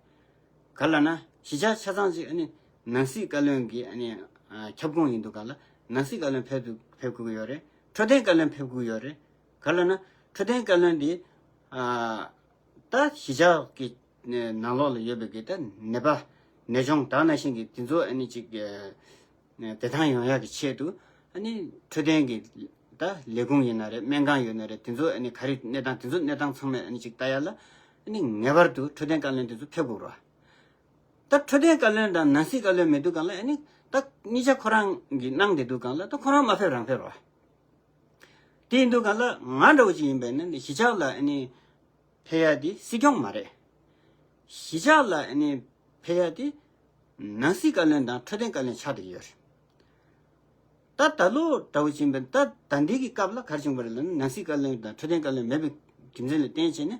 ག་རེ་ལབ་ན་གཞིས་ཆགས་ཆ་ཚང་ཅིག་ཨ་ནི་ནང་སྲིད་བཀའ་བློན་གྱི་ཨ་ནི་ཨ་ཁྱབ་ཁོངས་ཡིན་དུས་གང་ལ་ནང་སྲིད་བཀའ་བློན་ཕེབས་དུས་ཕེབས་དགོས་ཀྱི་ཡོད་རེད། འཕྲོད་བསྟེན་བཀའ་བློན་ཕེབས་དགོས་ཀྱི་ཡོད་རེད། ག་རེ་ལབ་ན་འཕྲོད་བསྟེན་བཀའ་བློན་དེ་ཨ་ད་གཞིས་ཆགས་ཀྱི་ནང་ལོགས་ལ་ཡོད་པའི་གི་ད་ནད་པ་ནད་གཅོང་དེ་ནང་བཞིན་གྱི་དེ་ཚོ་ཨ་ནི་ཅིག་བདེ་ཐང་ཡོང་ཡག་གི་ཆེད་དུ་ཨ་ནི་འཕྲོད་བསྟེན་གྱི་ད་ལས་ཁུངས་ཡིན་ན་རེད། སྨན་ཁང་ཡོད་ན་རེད། དེ་ཚོ་ཨ་ནི་ག་རེ་གནས་སྟངས་དེ་ཚོ་གནས་སྟངས་ཚང་མ་ཨ་ནི་ཅིག་ལྟ་ཡ་ལ་ཨ་ནི་ངེས་པར་དུ་འཕྲོད་བསྟེན་བཀའ་བློན་དེ་ཚོ་ཕེབས་དགོས་རེད་བ། ད་འཕྲོད་བསྟེན་བཀའ་བློན་དང་ནང་སྲིད་བཀའ་བློན་མེད་དུས་གང་ལ་ཨ་ནི་ད་གཉིས་ཆ་ཁོ་རང་གིས་གནང་བསྡད་དུས་གང་ལ་ད་ཁོ་རང་མ་ཕེབས་རང་ཕེབས་རེད་བ། དེ་ཡིན་དུས་གང་ལ་ང་འདྲ་བོ་ཅིག་ཡིན་པས་ན་གཞིས་ཆགས་ལ་ཨ་ནི་ཕེབས་ཡ་དེ་སྲིད་སྐྱོང་མ་རེད། གཞིས་ཆགས་ལ་ཨ་ནི་ཕེབས་ཡ་དེ་ནང་སྲིད་བཀའ་བློན་དང་འཕྲོད་བསྟེན་བཀའ་བློན་ཆགས་བསྡད་ཀྱི་ཡོད་རེད། ད་ད་ལོ་འདྲ་བོ་ཅིག་ཡིན་པས་ད་ད་འདི་གི་སྐབས་ལ་ག་རེ་བྱུང་བ་རེད་ལབ་ན་ནང་སྲིད་བཀའ་བློན་དང་འཕྲོད་བསྟེན་བཀའ་བློན་མེད་པའི་རྒྱུ་མཚན་ལ་བརྟེན་བྱས་ནས་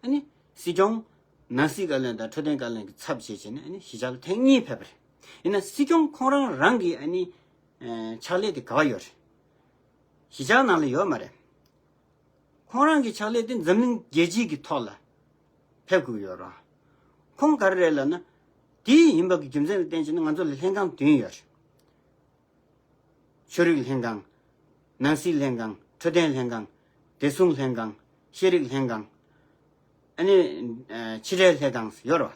ཨ་ནི་སྲིད་སྐྱོང་ནང་སྲིད་བཀའ་བློན་དང་འཕྲོད་བསྟེན་བཀའ་བློན་གྱི་ཚབ་བྱས་བྱས་ནས་ཨ་ནི་གཞིས་ཆགས་ལ་ཐེངས་གཉིས་ཕེབས་པ་རེད། ཡིན་ན་སྲིད་སྐྱོང་ཁོང་རང་རང་གི་ཨ་ནི་ཕྱག་ལས་དེ་ག་བ་ཡོད་རེད། གཞིས་ཆགས་ནང་ལ་ཡོད་མ་རེད། ཁོང་རང་གི་ཕྱག་ལས་དེ་འཛམ་གླིང་རྒྱལ་སྤྱི་གི་ཐོག་ལ་ཕེབས་དགོས་ཡོད་རེད། ཁོང་ག་རེ་རེད་ལབ་ན། དེ་ཡིན་པ་གི་རྒྱུ་མཚན་ལ་བརྟེན་བྱས་ན་ང་ཚོ་ལ་ལྷན་ཁང་བདུན་ཡོད་རེད། ཆོས་རིག་ལྷན་ཁང་། ནང་སྲིད་ལྷན་ཁང་། འཕྲོད་བསྟེན་ལྷན་ཁང་། བདེ་སྲུང་ལྷན་ཁང་། ཤེས་རིག་ལྷན་ཁང་། ཨ་ནི་ཕྱི་འབྲེལ་ལྷན་ཁང་ཡོད་རེད་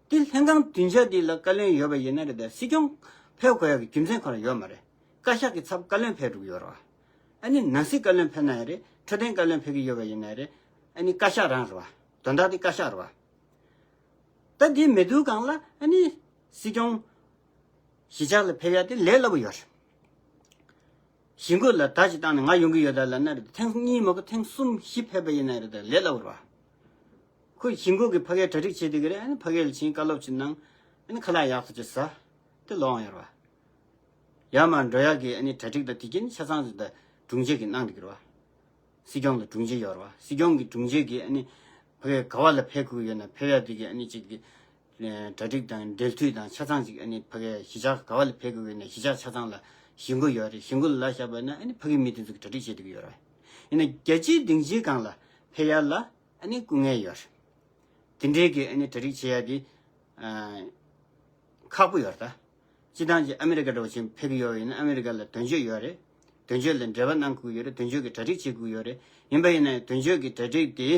བ། དེ་ལྷན་ཁང་བདུན་ཆ་དེ་ལ་བཀའ་བློན་ཡོད་པ་ཡིན་ན་རེད་ད། སྲིད་སྐྱོང་ཕེབས་དགོས་ཡག་གི་རྒྱུ་མཚན་ཁོ་རང་ཡོད་མ་རེད། བཀའ་ཤག་གི་ཚབ་བཀའ་བློན་ཕེབས་འགྲོ་གི་ཡོད་རེད་བ། ཨ་ནི་ནང་སྲིད་བཀའ་བློན་ཕེབས་ན་ཡང་རེད། འཕྲོད་བསྟེན་བཀའ་བློན་ཕེབས་ཀྱི་ཡོད་པ་ཡིན་ན་རེད། ཨ་ནི་བཀའ་ཤག་རང་རེད་བ། དོན་དག་དེ་བཀའ་ཤག་རེད་བ། ད་དེ་མེད་དུས་གང་ལ་ཨ་ནི་སྲིད་སྐྱོང་གཞིས་ཆགས་ལ་ཕེབས་ཡ་དེ་ལས་སླ་པོ་ཡོད་རེད། གཞིས་འགོ་ལ་བརྡ་ཅིག་བཏང་ནས་ང་ཡོང་གི་ཡོད་ད་ལབ་ན་རེད། ཐེངས་གཉིས་མ་གཏོགས་ཐེངས་གསུམ་བཞི་ཕེབས་པ་ཡིན་ན་རེད་ད་ལས་སླ་པོ་རེད་བ། ཁོ་གཞིས་འགོ་གི་ཕ་གིར་གྲ་སྒྲིག་བྱེད་དུས་ཀྱི་རེད། ཨ་ནི་ཕ་གི་ལ་ཕྱིན་བཀའ་སློབ་ཅིག་གནང་། ཨ་ནི་ཁ་ལག་ཡག་ཐག་ཆོད་ཟ། དེ་ལོག་ཡོང་ཡོད་རེད་བ། ཡར་མར་འགྲོ་ཡག་གི་ཨ་ནི་གྲ་སྒྲིག་དང་དེ་གྱིས་ཆ་ཚང་ཞིག་དང་དྲུང་ཆེ་གི་གནང་འདུག་གི་རེད་བ། སྲིད་སྐྱོང་ལ་དྲུང་ཆེ་ཡོད་རེད་བ། སྲིད་སྐྱོང་གི་དྲུང་ཆེ་གིས་ཨ་ནི་ཕ་གིར་ག་བ་ལ་ཕེབས་དགོས་ཡོད་ན་ཕེབས་ཡག་དེ་གི་ཨ་ནི་གཅིག་གི་གྲ་སྒྲིག་དང་འབྲེལ་མཐུད་དང་ཆ་ཚང་ཅིག་ཨ་ནི་ཕ་གིའི་གཞིས་ཆགས་ག་བ་ལ་ཕེབས་དགོས་ཡོད་ན་གཞིས་ཆགས་ཆ་ཚང་ལ་གཞིས་འགོ་ཡོད་རེད། གཞིས་འགོ་ལ་ལབ་བཞག་པ་ན་ཨ་ནི་ཕ་གིའི་མི་དེ་ཚོ་གི་གྲ་སྒྲིག་བྱེད་བསྡད་ཀྱི་ཡོད་རེད། ཡིན་ན་རྒྱལ་སྤྱིའི་སྡིངས་ཆའི་སྒང་ལ་ཕེབས་ཡག་ལ་ཨ་ནི་སྐུ་ངལ་ཡོད་རེད། དེ་འདྲའི་གི་ཨ་ནི་གྲ་སྒྲིག་བྱེད་ཡག་དེ་ཨ་ཁག་པོ་ཡོད་རེད་ད། སྤྱིར་བཏང་གི་ཨ་མི་རི་ཀ་འདྲ་བོ་ཞིག་ཕེབས་ཀྱི་ཡོད་པ་ཡིན་ན་ཨ་མི་རི་ཀ་ལ་དོན་གཅོད་ཡོད་རེད། དོན་གཅོད་ལ་འབྲེལ་བ་གནང་དགོས་ཡོད་རེད། དོན་གཅོད་ཀྱི་གྲ་སྒྲིག་བྱེད་དགོས་ཡོད་རེད། ཡིན་པ་ཡིན་ན་ཡང་དོན་གཅོད་ཀྱི་གྲ་སྒྲིག་དེ་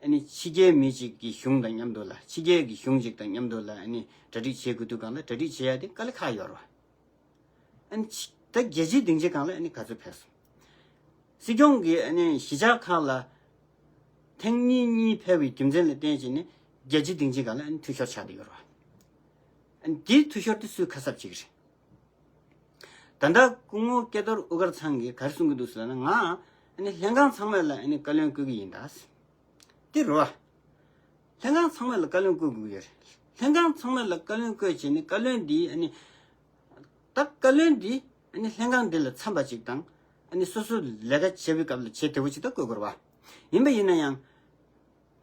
ཨ་ནི་ཕྱི་རྒྱལ་མི་གཅིག་གི་གཞུང་དང་མཉམ་དུ་ལ་ཕྱི་རྒྱལ་གྱི་གཞུང་གཅིག་དང་མཉམ་དུ་ལ་ཨ་ནི་གྲ་སྒྲིག་བྱེད་དགོས་དུས་སྒང་ལ་གྲ་སྒྲིག་བྱེད་ཡག་དེ་དཀའ་ལས་ཁག་ཡོད་རེད་བ། ཨ་ནི་ཕྱི་ད་རྒྱལ་སྤྱིའི་སྡིངས་ཆའི་སྒང་ལ་ཨ་ནི་ག་ཚོད་ཕེབས་སོང་། སྲིད་སྐྱོང་གིས་ཨ་ནི་གཞིས་ཆགས་ཁག་ལ་ཐེངས་གཉིས་གཉིས་ཕེབས་པའི་རྒྱུ་མཚན་ལ་བརྟེན་བྱས་ནས་རྒྱལ་སྤྱིའི་སྡིངས་ཆའི་སྒང་ལ་ཨ་ནི་འཐུས་ཤོར་ཆགས་བསྡད་ཡོད་རེད་བ། ཨ་ནི་དེའི་འཐུས་ཤོར་དེ་སུས་ཁ་གསབ་བྱེད་ཀྱི་རེད། ད་ལྟ་སྐུ་ངོ་སྐལ་རྡོར་དབུ་དཀར་ཚང་གིས་ག་རེ་གསུང་གི་འདུག་ཟེར་ན། ང་ཨ་ནི་ལྷན་ཁང་ཚང་མ་ལ་ཨ་ནི་བཀའ་བློན་བསྐོ་གི་ཡིན་ད། དེ་རེད་བ། ལྷན་ཁང་ཚང་མ་ལ་བཀའ་བློན་བསྐོ་དགོས་ཀྱི་ཡོད་རེད། ལྷན་ཁང་ཚང་མ་ལ་བཀའ་བློན་བསྐོས་བྱས་ནས་བཀའ་བློན་འདི་ཨ་ནི་ད་བཀའ་བློན་འདི་ཨ་ནི་ལྷན་ཁང་འདི་ལ་འཚམ་པ་ཅིག་དང་ཨ་ནི་སོ་སོ་ལས་ཀ་བྱེད་པའི་སྐབས་ལ་བྱེད་བདེ་བོ་ཅིག་ད་བསྐོ་དགོས་རེད་བ། ཡིན་པ་ཡིན་ན་ཡང་།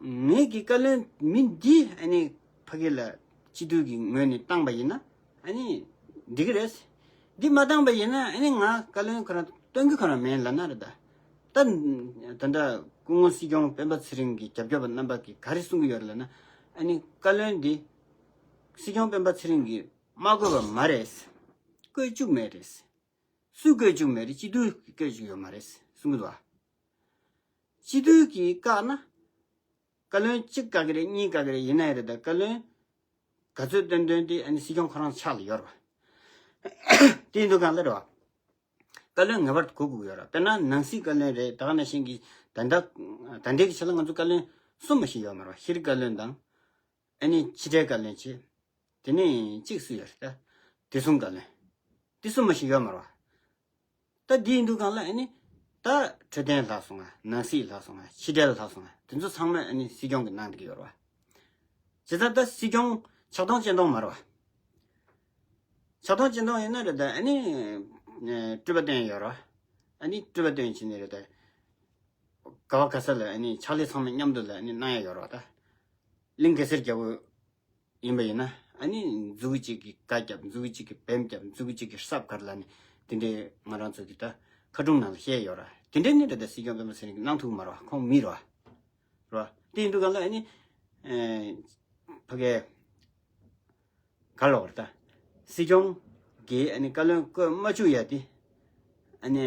ངེད་ཀྱི་བཀའ་བློན་མི་འདི་ཨ་ནི་ཕ་གི་ལ་སྤྱི་འཐུས་ཀྱི་ངོས་ནས་བཏང་པ་ཡིན་ན་ཨ་ནི་འགྲིག་གི་རེད། འདི་མ་བཏང་པ་ཡིན་ན་ཨ་ནི་ང་བཀའ་བློན་ཁོ་རང་སྟོན་གི་ཁོ་རང་མེད་ལབ་ན་རེད་ད། ད་ད་ལྟ་སྐུ་ངོ་སྲིད་སྐྱོང་སྤེན་པ་ཚེ་རིང་གི་རྒྱབ་སྐྱོར་པ་རྣམ་པ་གིས་ག་རེ་གསུང་གི་ཡོད་རེད་ལབ་ན། ཨ་ནི་བཀའ་བློན་འདི་སྲིད་སྐྱོང་སྤེན་པ་ཚེ་རིང་གིས་མ་བསྐོས་པ་མ་རེད། བསྐོས་བཅུག་མེད་རེད། སུས་བསྐོས་བཅུག་མེད་རེད། སྤྱི་འཐུས་ཀྱིས་བསྐོས་བཅུག་ཡོད་མ་རེད་གསུང་གི་འདུག་ཨ། སྤྱི་འཐུས་ཀྱིས་བཀག་ན། བཀའ་བློན་གཅིག་བཀག་གི་རེད། གཉིས་བཀག་གི་རེད། ཡིན་ན་ཡང་རེད་ད། བཀའ་བློན་ག་ཚོད་བཏོན་བཏོན་དེ་ཨ་ནི་སྲིད་སྐྱོང་ཁོ་རང་ཕྱག་ལ་ཡོད་རེད་བ། དེ་ཡིན་དུས་སྒང་ལ་རེད་བ། བཀའ་བློན་ངེས་པར་དུ་དགོས་དགོས་ཡོད་རེད། དཔེར་ན་ནང་སྲིད་བཀའ་བློན་རེད། ད་ག་ནང་བཞིན་གྱི་ད་ལྟ་ད་ལྟའི་གི་ཆ་ལ་ང་ཚོ་བཀའ་བློན་གསུམ་མ་ཞིག་ཡོད་མ་རེད་བ། ཤེས་རིག་བཀའ་བློན་དང་། ཨ་ནི་ཕྱི་དྲིལ་བཀའ་བློན་བྱས། དེ་ནས་གཅིག་སུ་ཡོད་རེད་ད། བདེ་སྲུང་བཀའ་བློན། དེ་གསུམ་མ་ཞིག་ཡོད་མ་རེད་བ། ད་འདི་ཡིན་དུས་སྒང་ལ་ཨ་ནི། ད་འཕྲོད་བསྟེན་ལྷག་སོང་ང་། ནང་སྲིད་ལྷག་སོང་ང་། ཕྱི་དྲིལ་ལྷག་སོང་ང་། དེ་ཚོ་ཚང་མ་ཨ་ནི་སྲིད་སྐྱོང་གིས་གནང་བསྡད་ཀྱི་ཡོད་རེད་བ། བྱས་ཙང་ད་སྲིད་སྐྱོང་ཆག་སྡང་ཅན་སྟོང་མ་རེད་བ། ཆག་སྡང་ཅན་སྟོང་ཡིན་ན་རེད་ད། ཨ་ནི། ཨ། སྤྲུལ་པ་བཏོན་ཡོད་རེད་བ། ཨ་ནི་སྤྲུལ་པ་བཏོན་བྱས་ནས་རེད་ད། ག་བ་ག་ས་ལ་ཨ་ནི་ཕྱག་ལས་ཚང་མ་མཉམ་དུ་ལ་ཨ་ནི་གནང་ཡ་ཡོད་རེད་བ་ད། གླིང་གེ་སར་རྒྱལ་པོ་ཡིན་པ་ཡིན་ན། ཨ་ནི་མཛུ་གུ་གཅིག་གིས་སྒ་བརྒྱབ། མཛུ་གུ་གཅིག་གིས་བེམ་བརྒྱབ། མཛུ་གུ་གཅིག་གིས་སྲབ་གར་ལ་ནི། དེ་འདྲའི་ང་རང་ཚོ་གི་ད་ཁ་སྒྲུང་ནང་ལ་བཤད་ཡོད་ར། དེ་འདྲའི་ནི་ད་ལྟ་སྲིད་སྐྱོང་སྤེན་པ་ཚེ་རིང་གིས་གནང་ཐུབ་མ་རེད་བ། ཁོང་མི་རེད་བ། རེད་བ། དེ་ཡིན་དུས་སྒང་ལ་ཨ་ནི། ཨེ། ཕ་གའི། ག་ལབ་དགོས་རེད་ད། སྲིད་སྐྱོང་གིས་ཨ་ནི་བཀའ་བློན་བསྐོ་མ་བཅུག་ཡ་དེ། ཨ་ནི་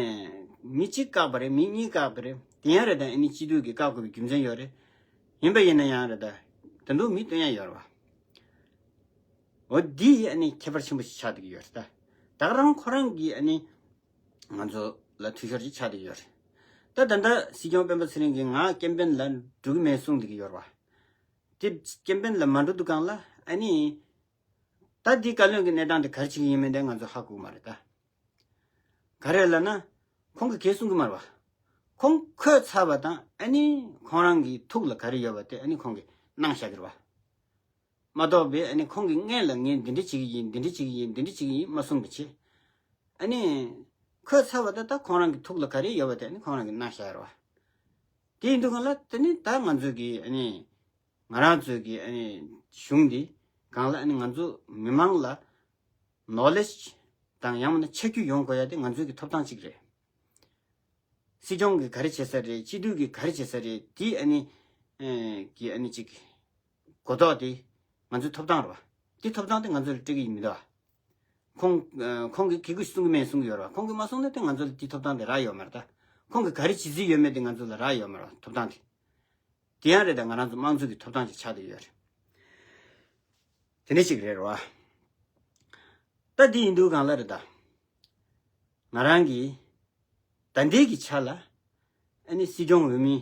མི་གཅིག་བཀག་པ་རེད། མི་གཉིས་བཀག་པ་རེད། དེ་ཡང་རེད་ད། ཨ་ནི་སྤྱི་འཐུས་ཀྱིས་བཀག་དགོས་པའི་རྒྱུ་མཚན་ཡོད་རེད། ཡིན་པ་ཡིན་ན་ཡང་རེད་ད། ད་དུང་མི་བཏོན་ཡ་ཡོད་རེད་བ། འོ་འདི་ཨ་ནི་ཁྱད་པར་ཆེན་པོ་ཞིག་ཆགས་བསྡད་ཀྱི་ཡོད་རེད་ད། ད་ག་རང་ཁོ་རང་གིས་ཨ་ནི་ང་ཚོ་ལ་འཐུས་ཤོར་ཅིག་ཆགས་བསྡད་ཀྱི་ཡོད་རེད། ད་ད་ལྟ་སྲིད་སྐྱོང་སྤེན་པ་ཚེ་རིང་གིས་ང་ཀེམ་པེན་ལ་འགྲོ་གི་མེད་གསུངས་བསྡད་ཀྱི་ཡོད་རེད་བ། དེ་ཀེམ་པེན་ལ་མ་འགྲོ་དུས་སྒང་ལ་ཨ་ནི། ད་འདི་བཀའ་བློན་གྱི་གནས་སྟངས་དེ་ག་རེ་བྱེད་ཀྱི་ཡིན་མིན་དེ་ང་ཚོ་ཧ་གོ་གི་མ་རེད་ད། ག་རེ་ལབ་ན། ཁོང་གིས་གང་གསུང་གི་མ་རེད་བ། ཁོང་འཁོད་ཚར་བ་དང་ཨ་ནི་ཁོང་རང་གི་ཐུགས་ལ་ག་རེ་ཡོད་པ་དེ་ཨ་ནི་ཁོང་གིས་གནང་བཞག་གི་རེད་བ། མ་གཏོགས་པའི་ཨ་ནི་ཁོང་གིས་སྔོན་ལ་ངས་འདི་འདྲ་བྱེད་ཀྱི་ཡིན། འདི་འདྲ་བྱེད་ཀྱི་ཡིན། འདི་འདྲ་བྱེད་ཀྱི་ཡིན་མ་གསུངས་པ་བྱས། ཨ་ནི། འཁོད་ཚར་བ་དེ་ད་ཁོང་རང་གི་ཐུགས་ལ་ག་རེ་ཡོད་པ་དེ་ཨ་ནི་ཁོང་རང་གིས་གནང་བཞག་ཡོད་རེད་བ། དེ་ཡིན་དུས་སྒང་ལ་དེ་ནི་ད་ང་ཚོ་གི་ཨ་ནི། ང་རང་ཚོའི་གི་ཨ་ནི་གཞུང་འདི་སྒང་ལ་ཨ་ནི་ང་ཚོ་མི་མང་ལ་ནོ་ལེཇ་དང་ཡང་མིན་ན་ཆ་རྒྱུས་ཡོང་དགོས་ཡ་དེ་ང་ཚོའི་གི་ཐོབ་ཐང་གཅིག་རེད། སྲིད་སྐྱོང་གིས་ག་རེ་བྱེད་ས་རེད། སྤྱི་འཐུས་ཀྱིས་ག་རེ་བྱེད་ས་རེད། དེ་ཨ་ནི་ཨེ་གི་ཨ་ནི་གཅིག་གོ་རྟོགས་དེ་ང་ཚོའི་ཐོབ་ཐང་རེད་བ། དེ་ཐོབ་ཐང་དེ་ང་ཚོ་ལ་སྤྲད་ཀྱི་ཡིན་མི་འདུག་བ། ཁོང་ཨ་ཁོང་གིས་གི་གུ་གསུང་གི་མེད་གསུང་གི་ཡོད་རེད་བ། ཁོང་གིས་མ་གསུངས་ན་དེ་ང་ཚོ་ལ་དེ་ཐོབ་ཐང་དེ་རག་ཡོད་མ་རེད་ད། ཁོང་གིས་ག་རེ་བྱེད་རྩིས་ཡོད་མེད་དེ་ང་ཚོ་ལ་རག་ཡོད་མ་རེད་བ། ཐོབ་ཐང་དེ། དེ་ཡང་རེད་ད། ང་རང་ཚོ་དམངས་གཙོ་གི་ཐོབ་ཐང་ཅིག་ཆགས་བསྡད་ཡོད་རེད། དེ་འདྲ་ཞིག་རེད་རེད་བ། ད་དེ་ཡིན་དུས་སྒང་ལ་རེད་ད། ང་རང་གིས་ད་ལྟའི་གི་ཆ་ལ་ཨ་ནི་སྲིད་སྐྱོང་འོས་མི་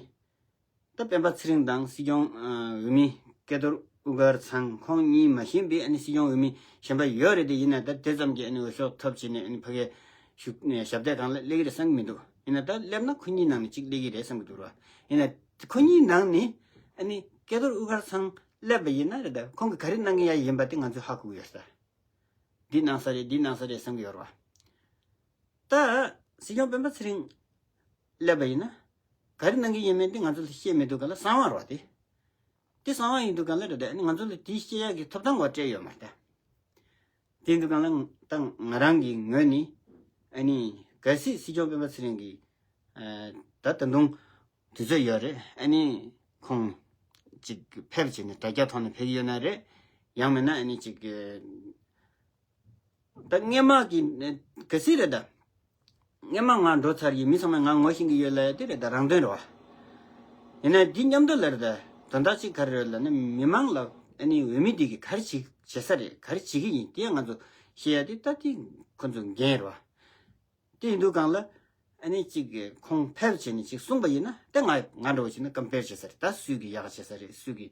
ད་སྤེན་པ་ཚེ་རིང་དང་སྲིད་སྐྱོང་ཨ་འོས་མི་སྐལ་རྡོར་དབུ་དཀར་ཚང་ཁོང་གཉིས་མ་གཞན་པའི་ཨ་ནི་སྲིད་སྐྱོང་འོས་མི་གཞན་པ་ཡོད་རེད་དེ། ཡིན་ན་ད་དེ་ཙམ་གྱི་ཨ་ནི་འོས་ཤོག་ཐོབ་བྱས་ནས་ཨ་ནི་ཕ་གའི་བཞུགས་ནས་ཞབས་སྟེགས་སྒང་ལ་སླེབས་ཀྱི་རེད་བསམ་གྱི་མི་འདུག་ཡིན་ན་ད་སླེབས་ན་ཁོ་གཉིས་ནང་ནས་གཅིག་སླེབས་ཀྱི་རེད་བསམ་གྱི་འདུག་ར། ཡིན་ན་ཁོ་གཉིས་ནང་ནས་ཨ་ནི་སྐལ་རྡོར་དབུ་དཀར་ཚང་སླེབས་པ་ཡིན་ན་རེད་ད། ཁོང་གིས་ག་རེ་གནང་གི་ཡ་ཡིན་པ་དེ་ང་ཚོས་ཧ་གོ་གི་ཡོད་རེད་ད། འདི་གནང་ས་རེད། འདི་གནང་ས་རེད་བསམ་གྱི་ཡོད་རེད་བ། ད་སྲིད་སྐྱོང་སྤེན་པ་ཚེ་རིང་སླེབས་པ་ཡིན་ན་ག་རེ་གནང་གི་ཡིན་མིན་དེ་ང་ཚོ་ལ་བཤད་མི་འདུག་ག་ལ། གསང་བ་རེད་བ། དེ་དེ་གསང་བ་ཡིན་འདུག་ག་ལ། རེད་དེ་ང་ཚོ་ལ་དེ་བཤད་ཡག་གི་ཐོབ་ཐང་གོ་སྤྲད་ཡོད་མ་རེད་ད། དེ་འདུག་ག་ལ། ད་ང་རང་གི་ངོས་ནས་ཨ་ནི་གལ་སྲིད་སྲིད་སྐྱོང་སྤེན་པ་ཚེ་རིང་གིས་ད་ད་དུང་དུས་ཚོད་ཡོད་རེད། ཨ་ནི་ཁོང་ཅིག་ཕེབས་བྱས་ནས་དྲ་རྒྱ་ཐོག་ནས་ཕེབས་ཀྱི་ཡོད་ན་རེད། ཡང་མིན་ན་ཨ་ནི་ཅིག་ད་སྔས་མ་གི་གལ་སྲིད་རེད་ད། སྔས་མ་ང་འགྲོ་ཚར་ཡིན། མི་ཚང་མས་ང་ངོ་ཤེས་ཀྱི་ཡོད་ལབ་ཡ་དེ་རེད་ད། རང་དོན་རེད་བ། ཡིན་ན་འདི་མཉམ་དུ་ལ་རེད་ད། དོན་དག་ཅིག་ག་རེ་རེད་ལབ་ན། མི་མང་ལ་ཨ་ནི་འོས་མི་དེ་གིས་ག་རེ་བྱེད་བྱེད་ས་རེད། ག་རེ་བྱེད་ཀྱི་ཡིན་དེ་ང་ཚོ་ཤེས་ཡ་དེ་ད་དེ་ཁོ་ཚོ་འགན་རེད་བ། དེ་ཡིན་དུས་གང་ལ་ཨ་ནི་ཅིག་ཁོང་ཕེབས་བྱས་ནས་ཅིག་གསུངས་པ་ཡིན་ན། དེ་ང་ང་འདྲ་བོ་བྱས་ན་ཀམ་པེར་བྱེད་ས་རེད་ད། སུས་ཀྱི་ཡག་བྱེད་ས་རེད། སུས་ཀྱི་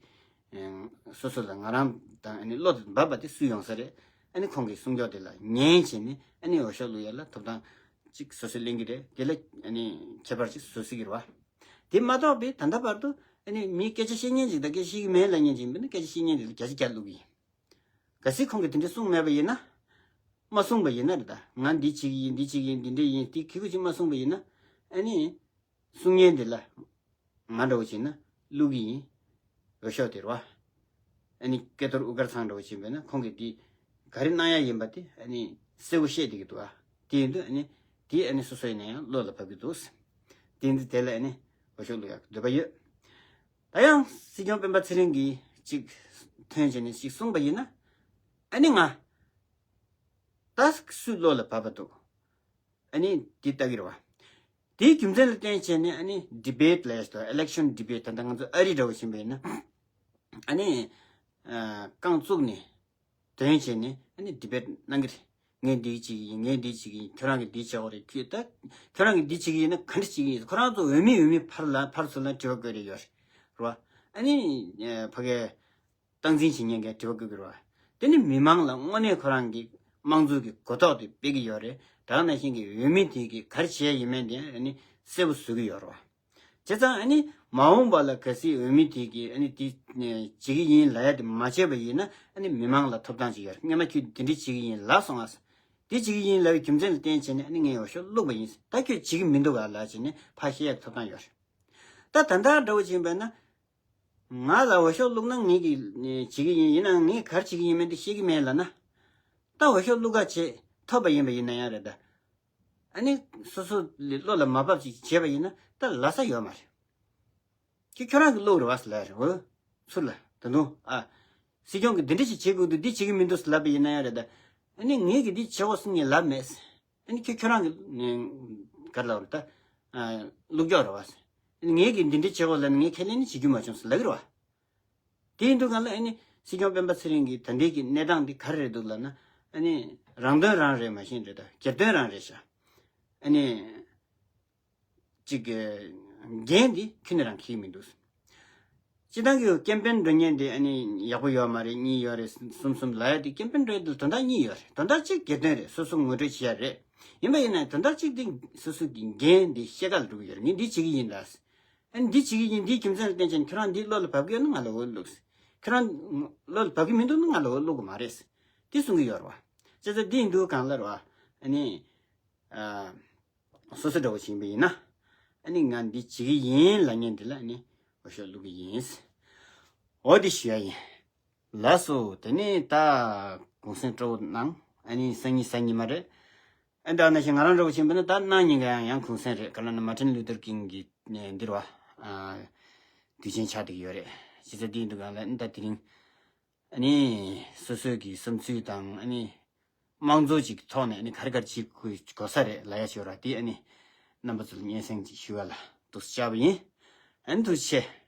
ཨེ་སོ་སོ་ལ་ང་རང་དང་ཨ་ནི་བློ་དེ་འབབ་པ་དེ་སུས་ཡོང་ས་རེད། ཨ་ནི་ཁོང་གི་གསུང་སྐྱོར་དེ་ལ་ཉན་བྱས་ནས་ཨ་ནི་འོས་ཤོག་བླུག་ཡ་ལ་ཐོབ་ཐང་ཅིག་སོ་སོས་ལེན་གྱི་རེད། དེ་ལ་ཨ་ནི་ཁྱད་པར་ཅིག་བཟོ་སྲིད་ཀྱི་རེད་བ། དེ་མ་གཏོགས་པའི་ད་ལྟ་བར་དུ་ཨ་ནི་མི་སྐད་ཆ་བཤད་མཁན་ཅིག་དང་སྐད་ཆ་བཤད་ཀྱི་མེད་ལབ་མཁན་ཅིག་ཡིན་པ་ན་སྐད་ཆ་བཤད་མཁན་དེ་ལ་བརྒྱ་ཆ་བརྒྱ་བླུག་གི་ཡིན། གལ་སྲིད་ཁོང་གིས་དེ་འདྲ་གསུངས་མེད་པ་ཡིན་ན། མ་གསུངས་པ་ཡིན་ན་རེད་ད། ང་འདི་བྱེད་ཀྱི་ཡིན། འདི་བྱེད་ཀྱི་ཡིན། འདི་འདྲ་ཡིན། དེ་གི་གུ་ཅིག་མ་གསུངས་པ་ཡིན་ན། ཨ་ནི་གསུང་མཁན་དེ་ལ་ང་འདྲ་བོ་བྱས་ན་བླུག་གི་ཡིན། འོས་ཤོག་དེ་རེད་བ། ཨ་ནི་སྐལ་རྡོར་དབུ་དཀར་ཚང་འདྲ་བོ་བྱས་པས་ན་ཁོང་གིས་འདི་ག་རེ་གནང་ཡ་ཡིན་པ་དེ་ཨ་ནི་གསལ་པོ་བཤད་བསྡད་ཀྱི་འདུག་ཨ། དེ་ཡིན་དུས་ཨ་ནི་དེ་ཨ་ནི་སོ་སོ་ཡིན་ན་ཡང་བློ་ལ་བབས་ཀྱི་འདུག། དེ་ཡིན་དུས་དེ་ལ་ཨ་ནི་འོས་ཤོག་བླུག་ཡག་འདོད་པ་ཡོད། ད་ཡང་སྲིད་སྐྱོང་སྤེན་པ་ཚེ་རིང་གིས་ཅིག་ཐོན་བྱས་ནས་ཅིག་གསུངས་པ་ཡིན་ན། ཨ་ནི་ང་ད་སུས་བློ་ལ་བབས་པ་འདུག། ཨ་ནི་འདི་ལྟ་གི་རེད་བ། དེའི་རྒྱུ་མཚན་ལ་བརྟེན་བྱས་ནས་ཨ་ནི་ཌི་བེཊ་ལབ་ཡ་ཞིག་དང་། ཨི་ལེག་ཤན་ཌི་བེཊ། ད་ལྟ་ང་ཚོ་ཨ་རི་འདྲ་བོ་བྱས་པ་ཡིན་ན་ཨ་ནི་ཨ་རྐང་བཙུགས་ནས་འདོན་བྱས་ནས་ཨ་ནི་ཌི་བེཊ་གནང་གི་རེད། ངས་འདི་བྱེད་ཀྱི་ཡིན། ངས་འདི་བྱེད་ཀྱི་ཡིན། ཁྱོད་རང་གིས་འདི་བྱེད་དགོས་རེད། ཁྱོད་ད་ཁྱོད་རང་གིས་འདི་བྱེད་ཀྱི་ཡིན་ན་ག་འདྲ་བྱེད་ཀྱི་ཡིན། ཁོ་རང་ཚོ་འོས་མི་འོས་མི་ཕར་ལ་ཕར་ཚུར་ལ་དྲི་བ་བཀོད་རེ་ཡོད་རེད་བ། ཨ་ནི་ཕ་གའི་སྟངས་འཛིན་བྱེད་མཁན་གྱི་དྲི་བ་བཀོད་ཀྱི་རེད་བ། དེ་ནི་མི་མང་ལ་དངོས་གནས་ཁོ་རང་གི་དམངས་གཙོ་གི་གོ་རྟོགས་དེ་སྤེལ་གྱི་ཡོད་རེད། དེ་ནང་བཞིན་གྱི་འོས་མི་དེ་གིས་ག་རེ་བྱེད་ཡ་ཡིན་མིན་དེ་ཨ་ནི་གསལ་པོ་བཟོ་གི་ཡོད་རེད་བ། བྱས་ཙང་ཨ་ནི་མ་འོངས་པ་ལ་གལ་སྲིད་འོས་མི་དེ་གིས་ཨ་ནི་དེ་བྱེད་ཀྱི་ཡིན་ལབ་ཡ་དེ་མ་བྱས་པ་ཡིན་ན་ཨ་ནི་མི་མང་ལ་ཐོབ་ཐང་ཅིག་ཡོད་རེད། སྔོན་མ་ཁྱོད་འདི་འདྲ་བྱེད་ཀྱི་ཡིན་ལབ་སོང་ང་། དེ་བྱེད་ཀྱི་ཡིན་ལབ་པའི་རྒྱུ་མཚན་ལ་བརྟེན་བྱས་ནས་ཨ་ནི་ངས་འོས་ཤོག་བླུགས་པ་ཡིན། ད་ཁྱོད་བྱེད་ཀྱི་མི་འདུག་ག་ལབ་བྱས་ནས་ཕར་བཤད་ཡག་ཐོབ་ཐང་ཡོད་རེད། ད་ད་ལྟ་འདྲ་བོ་བྱས་པས་ན། ང་ལ་འོས་ཤོག་བླུགས་ན་ངེད་ཀྱིས་བྱེད་ཀྱི་ཡིན། ཡིན་ནའང་ངས་ག་རེ་བྱེད་ཀྱི་ཡིན་མིན་དེ་ཤེས་ཀྱི་མེད་ལབ་ན། ད་འོས་ཤོག་བླུགས་ག་བྱེད་ཐོབ་པ་ཡིན་པ་ཡིན་ན་ཡང་རེད་ད། ཨ་ནི་སོ་སོ་ལ་བློ་ལ་མ་བབས་ཅིག་བྱས་པ་ཡིན་ན་ད་ལབ་ས་ཡོད་མ་རེད། ཁྱོད་ཁྱོད་རང་གིས་བླུགས་རེད་བ་ལབ་རེད། འོ་ཚུར་ལ་ད་དུང་ཨ། སྲིད་སྐྱོང་གིས་འདི་འདྲ་ཞིག་བྱེད་དགོས་འདུག། འདི་བྱེད་ཀྱི་མི་འདུག་ལབ་པ་ཡིན་ན་ཡང་རེད་ད། ཨ་ནི་ངེད་ཀྱིས་འདི་བྱེད་དགོས་གསུངས་ངས་ལབ་མེད། ཨ་ནི་ཁྱོད་ཁྱོད་རང་གི་ནས་ག་རེ་ལབ་རེད་ད། ཨ་བླུགས་ཀྱོག་རེད་བ། ཨ་ནི་ངེད་ཀྱིས་འདི་འདྲ་བྱེད་དགོས་ལབ་ནས་ངས་ཁས་ལེན་ནི་བྱེད་རྒྱུ་མ་བྱུང་ཟེར་ལབ་ཀྱི་རེད་བ། དེ་ཡིན་དུས་གང་ལ་ཨ་ནི་སྲིད་སྐྱོང་སྤེན་པ་ཚེ་རིང་གི་ད་ལྟའི་གི་གནས་སྟངས་འདི་ག་རེ་རེད་འདུག་ལབ་ན། ཨ་ནི་རང་དོན་རང་རེད་མ་གཞི་རེད་ད། སྒེར་དོན་རང་རེད་ཤག། ཨ་ནི་གཅིག་གི་འགན་འདི་ཁྱོན་ནས་རང་འཁྱེར་གྱི་མི་འདུག། སྤྱི་བཏང་གི་ཀེམ་པེན་འགྲོ་མཁན་དེ་ཨ་ནི་ཡག་པོ་ཡོད་མ་རེད། གཉིས་ཡོད་རེད། གསུམ་གསུམ་ལབ་ཡ་དེ། ཀེམ་པེན་འགྲོ་ཡ་དེ་དོན་དག་གཉིས་ཡོད་རེད། དོན་དག་གཅིག་སྒེར་དོན་རེད། སོ་སོ་ངོ་སྤྲོད་བྱེད་ཡ་རེད། ཡིན་པ་ཡིན་ན་དོན་དག་གཅིག་དེ་སོ་སོ་གི་འགན་དེ་ཤེས་ག་ལ་འགྲོ་གི་ཡོད་རེད། ངས་འདི་བྱེད་ཀྱི་ཡིན་ལ། ཨ་ནི་འདི་བྱེད་ཀྱི་ཡིན། འདིའི་རྒྱུ་མཚན་ལ་བརྟེན་བྱས་ནས་ཁྱོད་རང་འདི་བློ་ལ་བབས་ཀྱི་ཡོད་ན་ང་ལ་འོས་བླུགས། ཁྱོད་རང་བློ་ལ་བབས་ཀྱི་མི་འདུག་ན་ང་ལ་འོས་བླུགས་དགོས་མ་རེད། དེ་གསུང་གི་ཡོད་རེད་བ། བྱས་ཙང་འདི་ཡིན་དུས་གང་ལ་རེད་བ། ཨ་ནི། ཨ། སོ་སོ་འདྲ་བོ་ཞིག་ཡིན་པ་ཡིན་ན། ཨ་ནི་ང་འདི་བྱེད་ཀྱི་ཡིན་ལབ་མཁན་འདི་ལ་ཨ་ནི་འོས་ཤོག་བླུག་གི་ཡིན། འོ་འདི་ཞུ་ཡ་ཡིན། ལགས་སོ། དེ་ནས་ད་གུང་སེང་སྤྲོ་བོ་གནང་། ཨ་ནི་སང་ཉིན་གཟའ་ཉི་མ་རེད། ཨ་ནི་ད་ནང་བཞིན་ང་རང་འདྲ་བོ་ཞིག་ཡིན་པ་ན་ད་གནངས་ཉིན་ག་ཡང་ཡང་གུང་སེང་རེད། ག་ལབ་ན་མར་ཊིན་ལུ་ཐར་ཀིང་གི་འདིར་བ། ཨ། དུས་ཆེན་ཆགས་བསྡད་ཀྱི་ཡོད་རེད། བྱས་ཙང་འདི་ཡིན་དུས་གང་ལ་ཨ་ནི་ད་དེ་རིང་། ཨ་ནི་སོ་སོའི་གི་བསམ་ཚུལ་དང་ཨ་ནི་དམངས་གཙོ་ཅིག་ཐོག་ནས་ཨ་ནི་ག་རེ་ག་རེ་བྱེད་དགོས་ས་རེད་ལབ་ཡ་ཞིག་ཡོད་ར། དེ་ཨ་ནི་རྣམ་པ་ཚོ་ལ་སྙན་སེང་ཅིག་ཞུ་བ་ལ་འདུག་སེ་བཅར་བ་ཡིན། ཨ་ནི་ཐུགས་རྗེ་ཆེ།